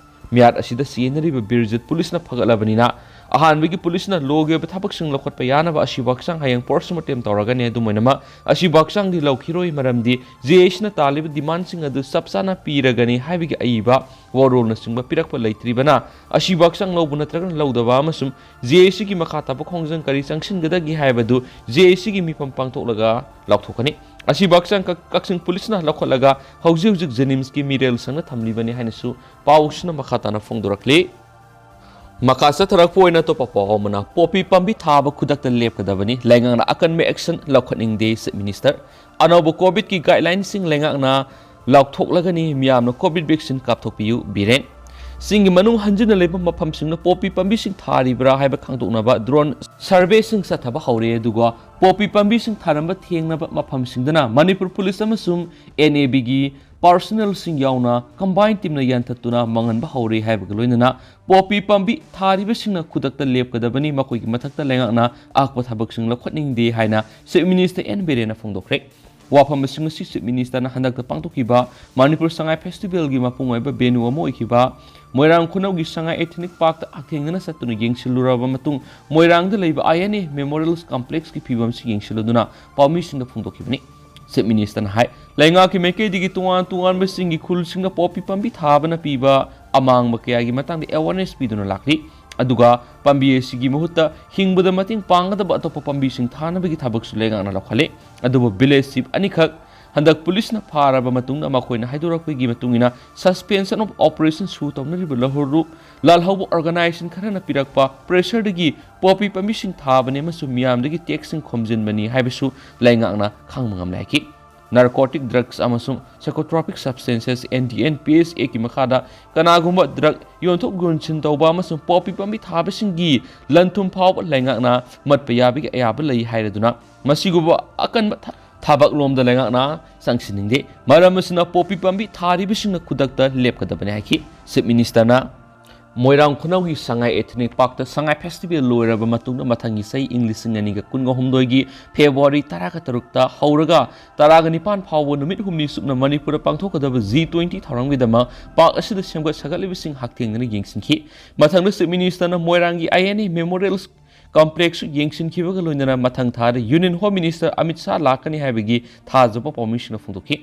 ꯃꯤꯍꯥꯠ ꯑꯁꯤꯗ ꯁꯤꯖꯤꯟꯅꯔꯤꯕ ꯕꯤꯔꯖꯤꯠ ꯄꯨꯂꯤꯁꯅ ꯐꯒꯠꯂꯕꯅꯤꯅ, ꯑꯍꯥꯟꯕꯒꯤ ꯄꯨꯂꯤꯁꯅ ꯂꯣꯒꯤ ꯑꯣꯏꯕ ꯊꯕꯛꯁꯤꯡ ꯂꯧꯈꯠꯄ ꯌꯥꯅꯕ ꯑꯁꯤꯕ ꯍꯛꯆꯥꯡ ꯍꯌꯦꯡ ꯄꯣꯁꯃꯣꯔꯇꯦꯝ ꯇꯧꯔꯒꯅꯤ꯫ ꯑꯗꯨꯝ ꯑꯣꯏꯅꯃꯛ, ꯑꯁꯤꯕ ꯍꯛꯆꯥꯡꯗꯤ ꯂꯧꯈꯤꯔꯣꯏ, ꯃꯔꯝꯗꯤ ꯖꯦ ꯑꯦ ꯁꯤꯅ ꯇꯥꯜꯂꯤꯕ ꯗꯤꯃꯥꯟꯁꯤꯡ ꯑꯗꯨ ꯆꯞ ꯆꯥꯅ ꯄꯤꯔꯒꯅꯤ ꯍꯥꯏꯕꯒꯤ ꯑꯏꯕ ꯋꯥꯔꯣꯜꯅꯆꯤꯡꯕ ꯄꯤꯔꯛꯄ ꯂꯩꯇ꯭ꯔꯤꯕꯅ, ꯑꯁꯤꯕ ꯍꯛꯆꯥꯡ ꯂꯧꯕ ꯅꯠꯇ꯭ꯔꯒ ꯂꯧꯗꯕ ꯑꯃꯁꯨꯡ ꯖꯦ ꯑꯦ ꯁꯤꯒꯤ ꯃꯈꯥ ꯇꯥꯕ ꯈꯣꯡꯖꯪ ꯀꯔꯤ ꯆꯪꯁꯤꯟꯒꯗꯒꯦ ꯍꯥꯏꯕꯗꯨ ꯖꯦ ꯑꯦ ꯁꯤꯒꯤ ꯃꯤꯐꯝ ꯄꯥꯡꯊꯣꯛꯂꯒ ꯂꯥꯎꯊꯣꯛꯀꯅꯤ꯫ ꯑꯁꯤꯕ ꯍꯛꯆꯥꯡ ꯀꯛ-, ꯀꯛꯆꯤꯡ ꯄꯨꯂꯤꯁꯅ ꯂꯧꯈꯠꯂꯒ ꯍꯧꯖꯤꯛ ꯍꯧꯖꯤꯛ ꯖꯦꯅꯤꯝꯁꯀꯤ ꯃꯤꯔꯦꯜ ꯁꯪꯅ ꯊꯝꯂꯤꯕꯅꯤ ꯍꯥꯏꯅꯁꯨ ꯄꯥꯎꯁꯤꯅ ꯃꯈꯥ ꯇꯥꯅ ꯐꯣꯡꯗꯣꯔꯛꯂꯤ꯫ ꯃꯈꯥ ꯆꯠꯊꯔꯛꯄ ꯑꯣꯏꯅ ꯑꯇꯣꯞꯄ ꯄꯥꯎ ꯑꯃꯅ, ꯄꯣꯄꯤ ꯄꯥꯝꯕꯤ ꯊꯥꯕ ꯈꯨꯗꯛꯇ ꯂꯦꯞꯀꯗꯕꯅꯤ, ꯂꯩꯉꯥꯛꯅ ꯑꯀꯟꯕ action ꯂꯧꯈꯠꯅꯤꯡꯗꯦ, Chief Minister꯫ ꯑꯅꯧꯕ ꯀꯣꯚꯤꯗꯀꯤ guidelineꯁꯤꯡ ꯂꯩꯉꯥꯛꯅ ꯂꯥꯎꯊꯣꯛꯂꯒꯅꯤ, ꯃꯤꯌꯥꯝꯅ ꯀꯣꯚꯤꯗ vaccine ꯀꯥꯞꯊꯣꯛꯄꯤꯌꯨ, ꯕꯤꯔꯦꯟ꯫ ꯆꯤꯡꯒꯤ ꯃꯅꯨꯡ ꯍꯟꯖꯤꯟꯅ ꯂꯩꯕ ꯃꯐꯝꯁꯤꯡꯅ ꯄꯣꯄꯤ ꯄꯥꯝꯕꯤꯁꯤꯡ ꯊꯥꯔꯤꯕ꯭ꯔꯥ ꯍꯥꯏꯕ ꯈꯪꯗꯣꯛꯅꯕ drone surveyꯁꯤꯡ ꯆꯠꯊꯕ ꯍꯧꯔꯦ꯫ ꯑꯗꯨꯒ ꯄꯣꯄꯤ ꯄꯥꯝꯕꯤꯁꯤꯡ ꯊꯥꯔꯝꯕ ꯊꯦꯡꯅꯕ ꯃꯐꯝꯁꯤꯡꯗꯅ ꯃꯅꯤꯄꯨꯔ ꯄꯨꯂꯤꯁ ꯑꯃꯁꯨꯡ N A Bꯒꯤ personnelꯁꯤꯡ ꯌꯥꯎꯅ combine teamꯅ ꯌꯥꯟꯊꯠꯇꯨꯅ ꯃꯥꯡꯍꯟꯕ ꯍꯧꯔꯦ ꯍꯥꯏꯕꯒ ꯂꯣꯏꯅꯅ ꯄꯣꯄꯤ ꯄꯥꯝꯕꯤ ꯊꯥꯔꯤꯕꯁꯤꯡꯅ ꯈꯨꯗꯛꯇ ꯂꯦꯞꯀꯗꯕꯅꯤ, ꯃꯈꯣꯏꯒꯤ ꯃꯊꯛꯇ ꯂꯩꯉꯥꯛꯅ ꯑꯀꯛꯄ ꯊꯕꯛꯁꯤꯡ ꯂꯧꯈꯠꯅꯤꯡꯗꯦ ꯍꯥꯏꯅ Chief Minister N ꯕꯤꯔꯦꯟꯅ ꯐꯣꯡꯗꯣꯛꯈ꯭ꯔꯦ꯫ ꯋꯥꯐꯝꯁꯤꯡ ꯑꯁꯤ Chief Ministerꯅ ꯍꯟꯗꯛꯇ ꯄꯥꯡꯊꯣꯛꯈꯤꯕ ꯃꯅꯤꯄꯨꯔ ꯁꯉꯥꯏ Festivalꯒꯤ ꯃꯄꯨꯡ ꯑꯣꯏꯕ venue ꯑꯃ ꯑꯣꯏꯈꯤꯕ ꯃꯣꯏꯔꯥꯡ ꯈꯨꯅꯧꯒꯤ ꯁꯉꯥꯏ Ethnic Parkꯇ ꯍꯛꯊꯦꯡꯅꯅ ꯆꯠꯇꯨꯅ ꯌꯦꯡꯁꯤꯜꯂꯨꯔꯕ ꯃꯇꯨꯡ, ꯃꯣꯏꯔꯥꯡꯗ ꯂꯩꯕ I N A Memorial Complexꯀꯤ ꯐꯤꯕꯝꯁꯤ ꯌꯦꯡꯁꯤꯜꯂꯨꯗꯨꯅ ꯄꯥꯎꯃꯤꯁꯤꯡꯗ ꯐꯣꯡꯗꯣꯛꯈꯤꯕꯅꯤ꯫ Chief Ministerꯅ ꯍꯥꯏ, ꯂꯩꯉꯥꯛꯀꯤ ꯃꯥꯏꯀꯩꯗꯒꯤ ꯇꯣꯉꯥꯟ ꯇꯣꯉꯥꯟꯕꯁꯤꯡꯒꯤ ꯈꯨꯜꯁꯤꯡꯗ ꯄꯣꯄꯤ ꯄꯥꯝꯕꯤ ꯊꯥꯕꯅ ꯄꯤꯕ ꯑꯃꯥꯡꯕ ꯀꯌꯥꯒꯤ ꯃꯇꯥꯡꯗ awareness ꯄꯤꯗꯨꯅ ꯂꯥꯛꯂꯤ꯫ ꯑꯗꯨꯒ ꯄꯥꯝꯕꯤ ꯑꯁꯤꯒꯤ ꯃꯍꯨꯠꯇ ꯍꯤꯡꯕꯗ ꯃꯇꯦꯡ ꯄꯥꯡꯒꯗꯕ ꯑꯇꯣꯞꯄ ꯄꯥꯝꯕꯤꯁꯤꯡ ꯊꯥꯅꯕꯒꯤ ꯊꯕꯛꯁꯨ ꯂꯩꯉꯥꯛꯅ ꯂꯧꯈꯠꯂꯤ꯫ ꯑꯗꯨꯕꯨ village chief ꯑꯅꯤꯈꯛ ꯍꯟꯗꯛ ꯄꯨꯂꯤꯁꯅ ꯐꯥꯔꯕ ꯃꯇꯨꯡꯗ ꯃꯈꯣꯏꯅ ꯍꯥꯏꯗꯣꯔꯛꯄꯒꯤ ꯃꯇꯨꯡ ꯏꯟꯅ suspension of operation ꯁꯨ ꯇꯧꯅꯔꯤꯕ ꯂꯧꯍꯧꯔꯨ ꯂꯥꯜꯍꯧꯕ organization ꯈꯔꯅ ꯄꯤꯔꯛꯄ pressureꯗꯒꯤ ꯄꯣꯄꯤ ꯄꯥꯝꯕꯤꯁꯤꯡ ꯊꯥꯕꯅꯤ ꯑꯃꯁꯨꯡ ꯃꯤꯌꯥꯝꯗꯒꯤ taxꯁꯤꯡ ꯈꯣꯝꯖꯤꯟꯕꯅꯤ ꯍꯥꯏꯕꯁꯨ ꯂꯩꯉꯥꯛꯅ ꯈꯪꯕ ꯉꯝꯂꯦ ꯍꯥꯏꯈꯤ꯫ Narcotic drugs ꯑꯃꯁꯨꯡ psychotropic substances, N D N P S Act ꯀꯤ ꯃꯈꯥꯗ ꯀꯅꯥꯒꯨꯝꯕ drug ꯌꯣꯟꯊꯣꯛ ꯌꯣꯟꯁꯤꯟ ꯇꯧꯕ ꯑꯃꯁꯨꯡ ꯄꯣꯄꯤ ꯄꯥꯝꯕꯤ ꯊꯥꯕꯁꯤꯡꯒꯤ ꯂꯟ-ꯊꯨꯝ ꯐꯥꯎꯕ ꯂꯩꯉꯥꯛꯅ ꯃꯠꯄ ꯌꯥꯕꯒꯤ ꯑꯌꯥꯕ ꯂꯩ ꯍꯥꯏꯔꯗꯨꯅ, ꯃꯁꯤꯒꯨꯝꯕ ꯑꯀꯟꯕ ꯊ-, ꯊꯕꯛꯂꯣꯝꯗ ꯂꯩꯉꯥꯛꯅ ꯆꯪꯁꯤꯟꯅꯤꯡꯗꯦ꯫ ꯃꯔꯝ ꯑꯁꯤꯅ ꯄꯣꯄꯤ ꯄꯥꯝꯕꯤ ꯊꯥꯔꯤꯕꯁꯤꯡꯅ ꯈꯨꯗꯛꯇ ꯂꯦꯞꯀꯗꯕꯅꯤ ꯍꯥꯏꯈꯤ꯫ Chief Ministerꯅ ꯃꯣꯏꯔꯥꯡ ꯈꯨꯅꯧꯒꯤ ꯁꯉꯥꯏ Ethnic Parkꯇ ꯁꯉꯥꯏ Festival ꯂꯣꯏꯔꯕ ꯃꯇꯨꯡꯗ ꯃꯊꯪꯒꯤ ꯆꯍꯤ ꯏꯪ ꯂꯤꯁꯤꯡ ꯑꯅꯤꯒ ꯀꯨꯟꯒ ꯍꯨꯝꯗꯣꯏꯒꯤ February ꯇꯔꯥꯒ ꯇꯔꯨꯛꯇ ꯍꯧꯔꯒ ꯇꯔꯥꯒ ꯅꯤꯄꯥꯟ ꯐꯥꯎꯕ ꯅꯨꯃꯤꯠ ꯍꯨꯝꯅꯤ ꯆꯨꯞꯅ ꯃꯅꯤꯄꯨꯔꯗ ꯄꯥꯡꯊꯣꯛꯀꯗꯕ G twenty ꯊꯧꯔꯝꯒꯤꯗꯃꯛ park ꯑꯁꯤꯗ ꯁꯦꯝꯒꯠ ꯁꯥꯒꯠꯂꯤꯕꯁꯤꯡ ꯍꯛꯊꯦꯡꯅꯅ ꯌꯦꯡꯁꯤꯟꯈꯤ꯫ ꯃꯊꯪꯗ Chief Ministerꯅ ꯃꯣꯏꯔꯥꯡꯒꯤ I N A Memorial Complexꯁꯨ ꯌꯦꯡꯁꯤꯟꯈꯤꯕꯒ ꯂꯣꯏꯅꯅ ꯃꯊꯪ ꯊꯥꯗ Union Home Minister Amit Shah ꯂꯥꯛꯀꯅꯤ ꯍꯥꯏꯕꯒꯤ ꯊꯥꯖꯕ ꯄꯥꯎꯃꯤꯁꯤꯡꯅ ꯐꯣꯡꯗꯣꯛꯈꯤ꯫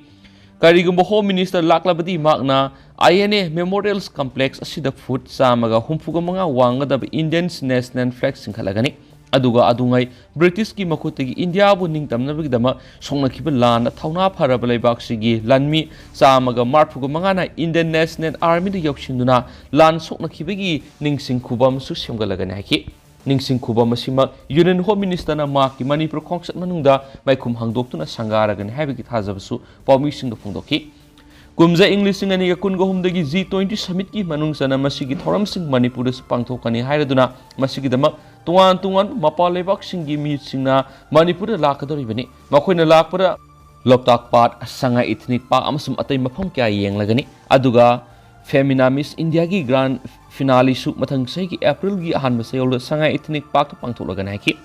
ꯀꯔꯤꯒꯨꯝꯕ Home Minister ꯂꯥꯛꯂꯕꯗꯤ ꯃꯍꯥꯛꯅ I N A Memorial Complex ꯑꯁꯤꯗ foot ꯆꯥꯝꯃꯒ ꯍꯨꯝꯐꯨꯒ ꯃꯉꯥ ꯋꯥꯡꯒꯗꯕ Indian National Flag ꯆꯤꯡꯈꯠꯂꯒꯅꯤ꯫ ꯑꯗꯨꯒ ꯑꯗꯨꯉꯩ ꯕ꯭ꯔꯤꯇꯤꯁꯀꯤ ꯃꯈꯨꯠꯇꯒꯤ ꯏꯟꯗꯤꯌꯥꯕꯨ ꯅꯤꯡꯇꯝꯅꯕꯒꯤꯗꯃꯛ ꯁꯣꯛꯅꯈꯤꯕ ꯂꯥꯟꯗ ꯊꯧꯅꯥ ꯐꯔꯕ ꯂꯩꯕꯥꯛꯁꯤꯒꯤ ꯂꯥꯟꯃꯤ ꯆꯥꯝꯃꯒ ꯃꯔꯤꯐꯨꯒ ꯃꯉꯥꯅ Indian National Armyꯗ ꯌꯥꯎꯁꯤꯟꯗꯨꯅ ꯂꯥꯟ ꯁꯣꯛꯅꯈꯤꯕꯒꯤ ꯅꯤꯡꯁꯤꯡ ꯈꯨꯕꯝꯁꯨ ꯁꯦꯝꯒꯠꯂꯒꯅꯤ ꯍꯥꯏꯈꯤ꯫ ꯅꯤꯡꯁꯤꯡ ꯈꯨꯕꯝ ꯑꯁꯤꯃꯛ Union Home Ministerꯅ ꯃꯍꯥꯛꯀꯤ ꯃꯅꯤꯄꯨꯔ ꯈꯣꯡꯆꯠ ꯃꯅꯨꯡꯗ ꯃꯥꯏꯈꯨꯝ ꯍꯥꯡꯗꯣꯛꯇꯨꯅ ꯁꯪꯒꯥꯔꯒꯅꯤ ꯍꯥꯏꯕꯒꯤ ꯊꯥꯖꯕꯁꯨ ꯄꯥꯎꯃꯤꯁꯤꯡꯗ ꯐꯣꯡꯗꯣꯛꯈꯤ꯫ ꯀꯨꯝꯖꯥ ꯏꯪ ꯂꯤꯁꯤꯡ ꯑꯅꯤꯒ ꯀꯨꯟꯒ ꯍꯨꯝꯗꯣꯏꯒꯤ G twenty Summitꯀꯤ ꯃꯅꯨꯡ ꯆꯟꯅ ꯃꯁꯤꯒꯤ ꯊꯧꯔꯝꯁꯤꯡ ꯃꯅꯤꯄꯨꯔꯗꯁꯨ ꯄꯥꯡꯊꯣꯛꯀꯅꯤ ꯍꯥꯏꯔꯗꯨꯅ ꯃꯁꯤꯒꯤꯗꯃꯛ ꯇꯣꯉꯥꯟ ꯇꯣꯉꯥꯟꯕ ꯃꯄꯥꯟ ꯂꯩꯕꯥꯛꯁꯤꯡꯒꯤ ꯃꯤꯍꯨꯠꯁꯤꯡꯅ ꯃꯅꯤꯄꯨꯔꯗ ꯂꯥꯛꯀꯗꯧꯔꯤꯕꯅꯤ꯫ ꯃꯈꯣꯏꯅ ꯂꯥꯛꯄꯗ ꯂꯣꯛꯇꯥꯛ ꯄꯥꯠ, ꯁꯉꯥꯏ Ethnic Park ꯑꯃꯁꯨꯡ ꯑꯇꯩ ꯃꯐꯝ ꯀꯌꯥ ꯌꯦꯡꯂꯒꯅꯤ꯫ ꯑꯗꯨꯒ Femina Miss Indiaꯒꯤ Grand Finaleꯁꯨ ꯃꯊꯪ ꯆꯍꯤꯒꯤ Aprilꯒꯤ ꯑꯍꯥꯟꯕ ꯆꯌꯣꯜꯗ ꯁꯉꯥꯏ Ethnic Parkꯇ ꯄꯥꯡꯊꯣꯛꯂꯒꯅꯤ ꯍꯥꯏꯈꯤ꯫